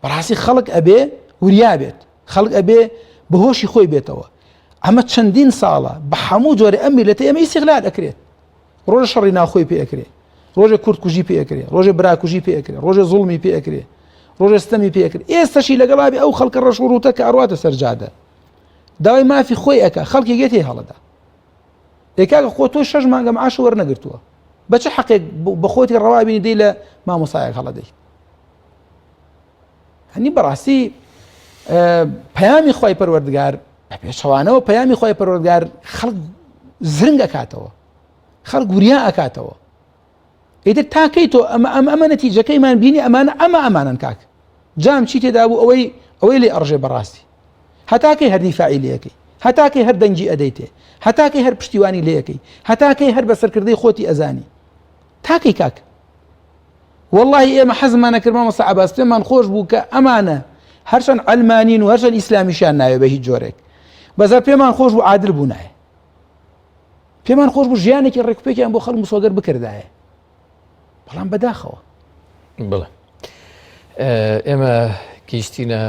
بەڕاستی خەڵک ئەبێ وریا بێت خەڵک ئەبێ بەهۆشی خۆی بێتەوە ئەمە چەندین ساڵە بە هەموو جۆرە ئەم میلەتە ئێمە ئیسیغلال ئەکرێت ڕۆژە شەڕی ناوخۆی پێ ئەکرێ ڕۆژێ کورد کوژی پێ ئەکرێ ڕۆژێ براکوژی پێ ئەکرێ ڕۆژێ زوڵمی پێ ئەکرێ ڕۆژێ ستەمی پێ ئەکرێ ئێستەشی لەگەڵابی ئەو خەڵکە ڕەش و ڕووتە کە ئەڕواتە سەر جادە داوای مافی خۆی ئەکا خەڵکی گێتێ هەڵەدا ئێ کاکە خۆ تۆ شەش مانگە معاش وەرنەگرتووە بە چ حەقێک بە خۆتی ڕەوا بینی دەی لە مامۆسایەک هەڵەدەی هەنی بەڕاستی پەیامی خی پەروەردگار بە پێچەوانەوە پەیامی خی پەروەردگار خەڵک زرنگ ئەکاتەوە خەڵک وریا ئەکاتەوە ئیتر تاکەی تۆ ئەمە ئەمە ئەمە نەتیجەکەیمان بینی ئەمانە ئەمە ئەمانن کاک جام چی تێدا بوو ئەوەی ئەوەی لێ ئەڕژێ بەڕاستی هەتاکەی هەر دیفاعی لەکەی هەتاکەی هەر دەنگی ئەدەیتێ هەتاکەی هەر پشتیوانی لەکەی هەتاکەی هەر بە سەرکردەی خۆتی ئەزانی تاکەی کاک واللهی ئێمە حەزمانە کرد مامۆستا عەباس پێمان خۆش بوو کە ئەمانە هەرچەند عەلمانین و هەرچەند ئیسلامیشیان ناوێ بە هیچ جۆرێک بەزە پێمان خۆش بوو عادل بوونایە پێمان خۆش بوو ژیانێکی ڕێکوپێکیان بۆ خەڵک مسۆگەر بکردایە بەڵام بەداخەوە بڵێ ئێمە گەیشتینە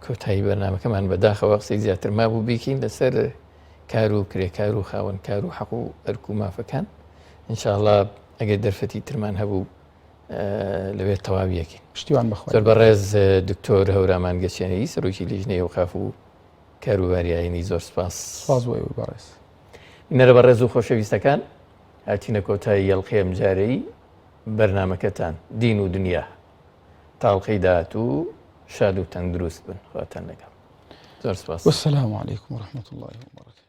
کۆتایی بەرنمەکەمان بەداخەوە قسەی زیاتر مابوو بیکەین لەسەر کار و کرێکار و خاوەن کار و حەق و ئەرک و مافەکان انشاءله ئەگەر دەرفەتی ترمان هەبوو لەوێ تەواویەکەین پشتیوان بەخوا زۆر بەڕێز دکتۆر هەورامان گەچێنەی سەرۆکی لیژنەی ئەوقاف و کاروباری ئاینی زۆر سپاس. سپاس بۆ ئێوەی بەڕێز. بینەرە بەڕێز و خۆشەویستەکان هاتینە کۆتایی ئەڵقەی ئەمجارەی بەرنامەکەتان دین و دنیا تا ئەڵقەی داهاتوو شاد و تەندروست بن خواتان لەگەڵ زۆر سپاس والسلام علیکم ورحمة الله وبرکاته.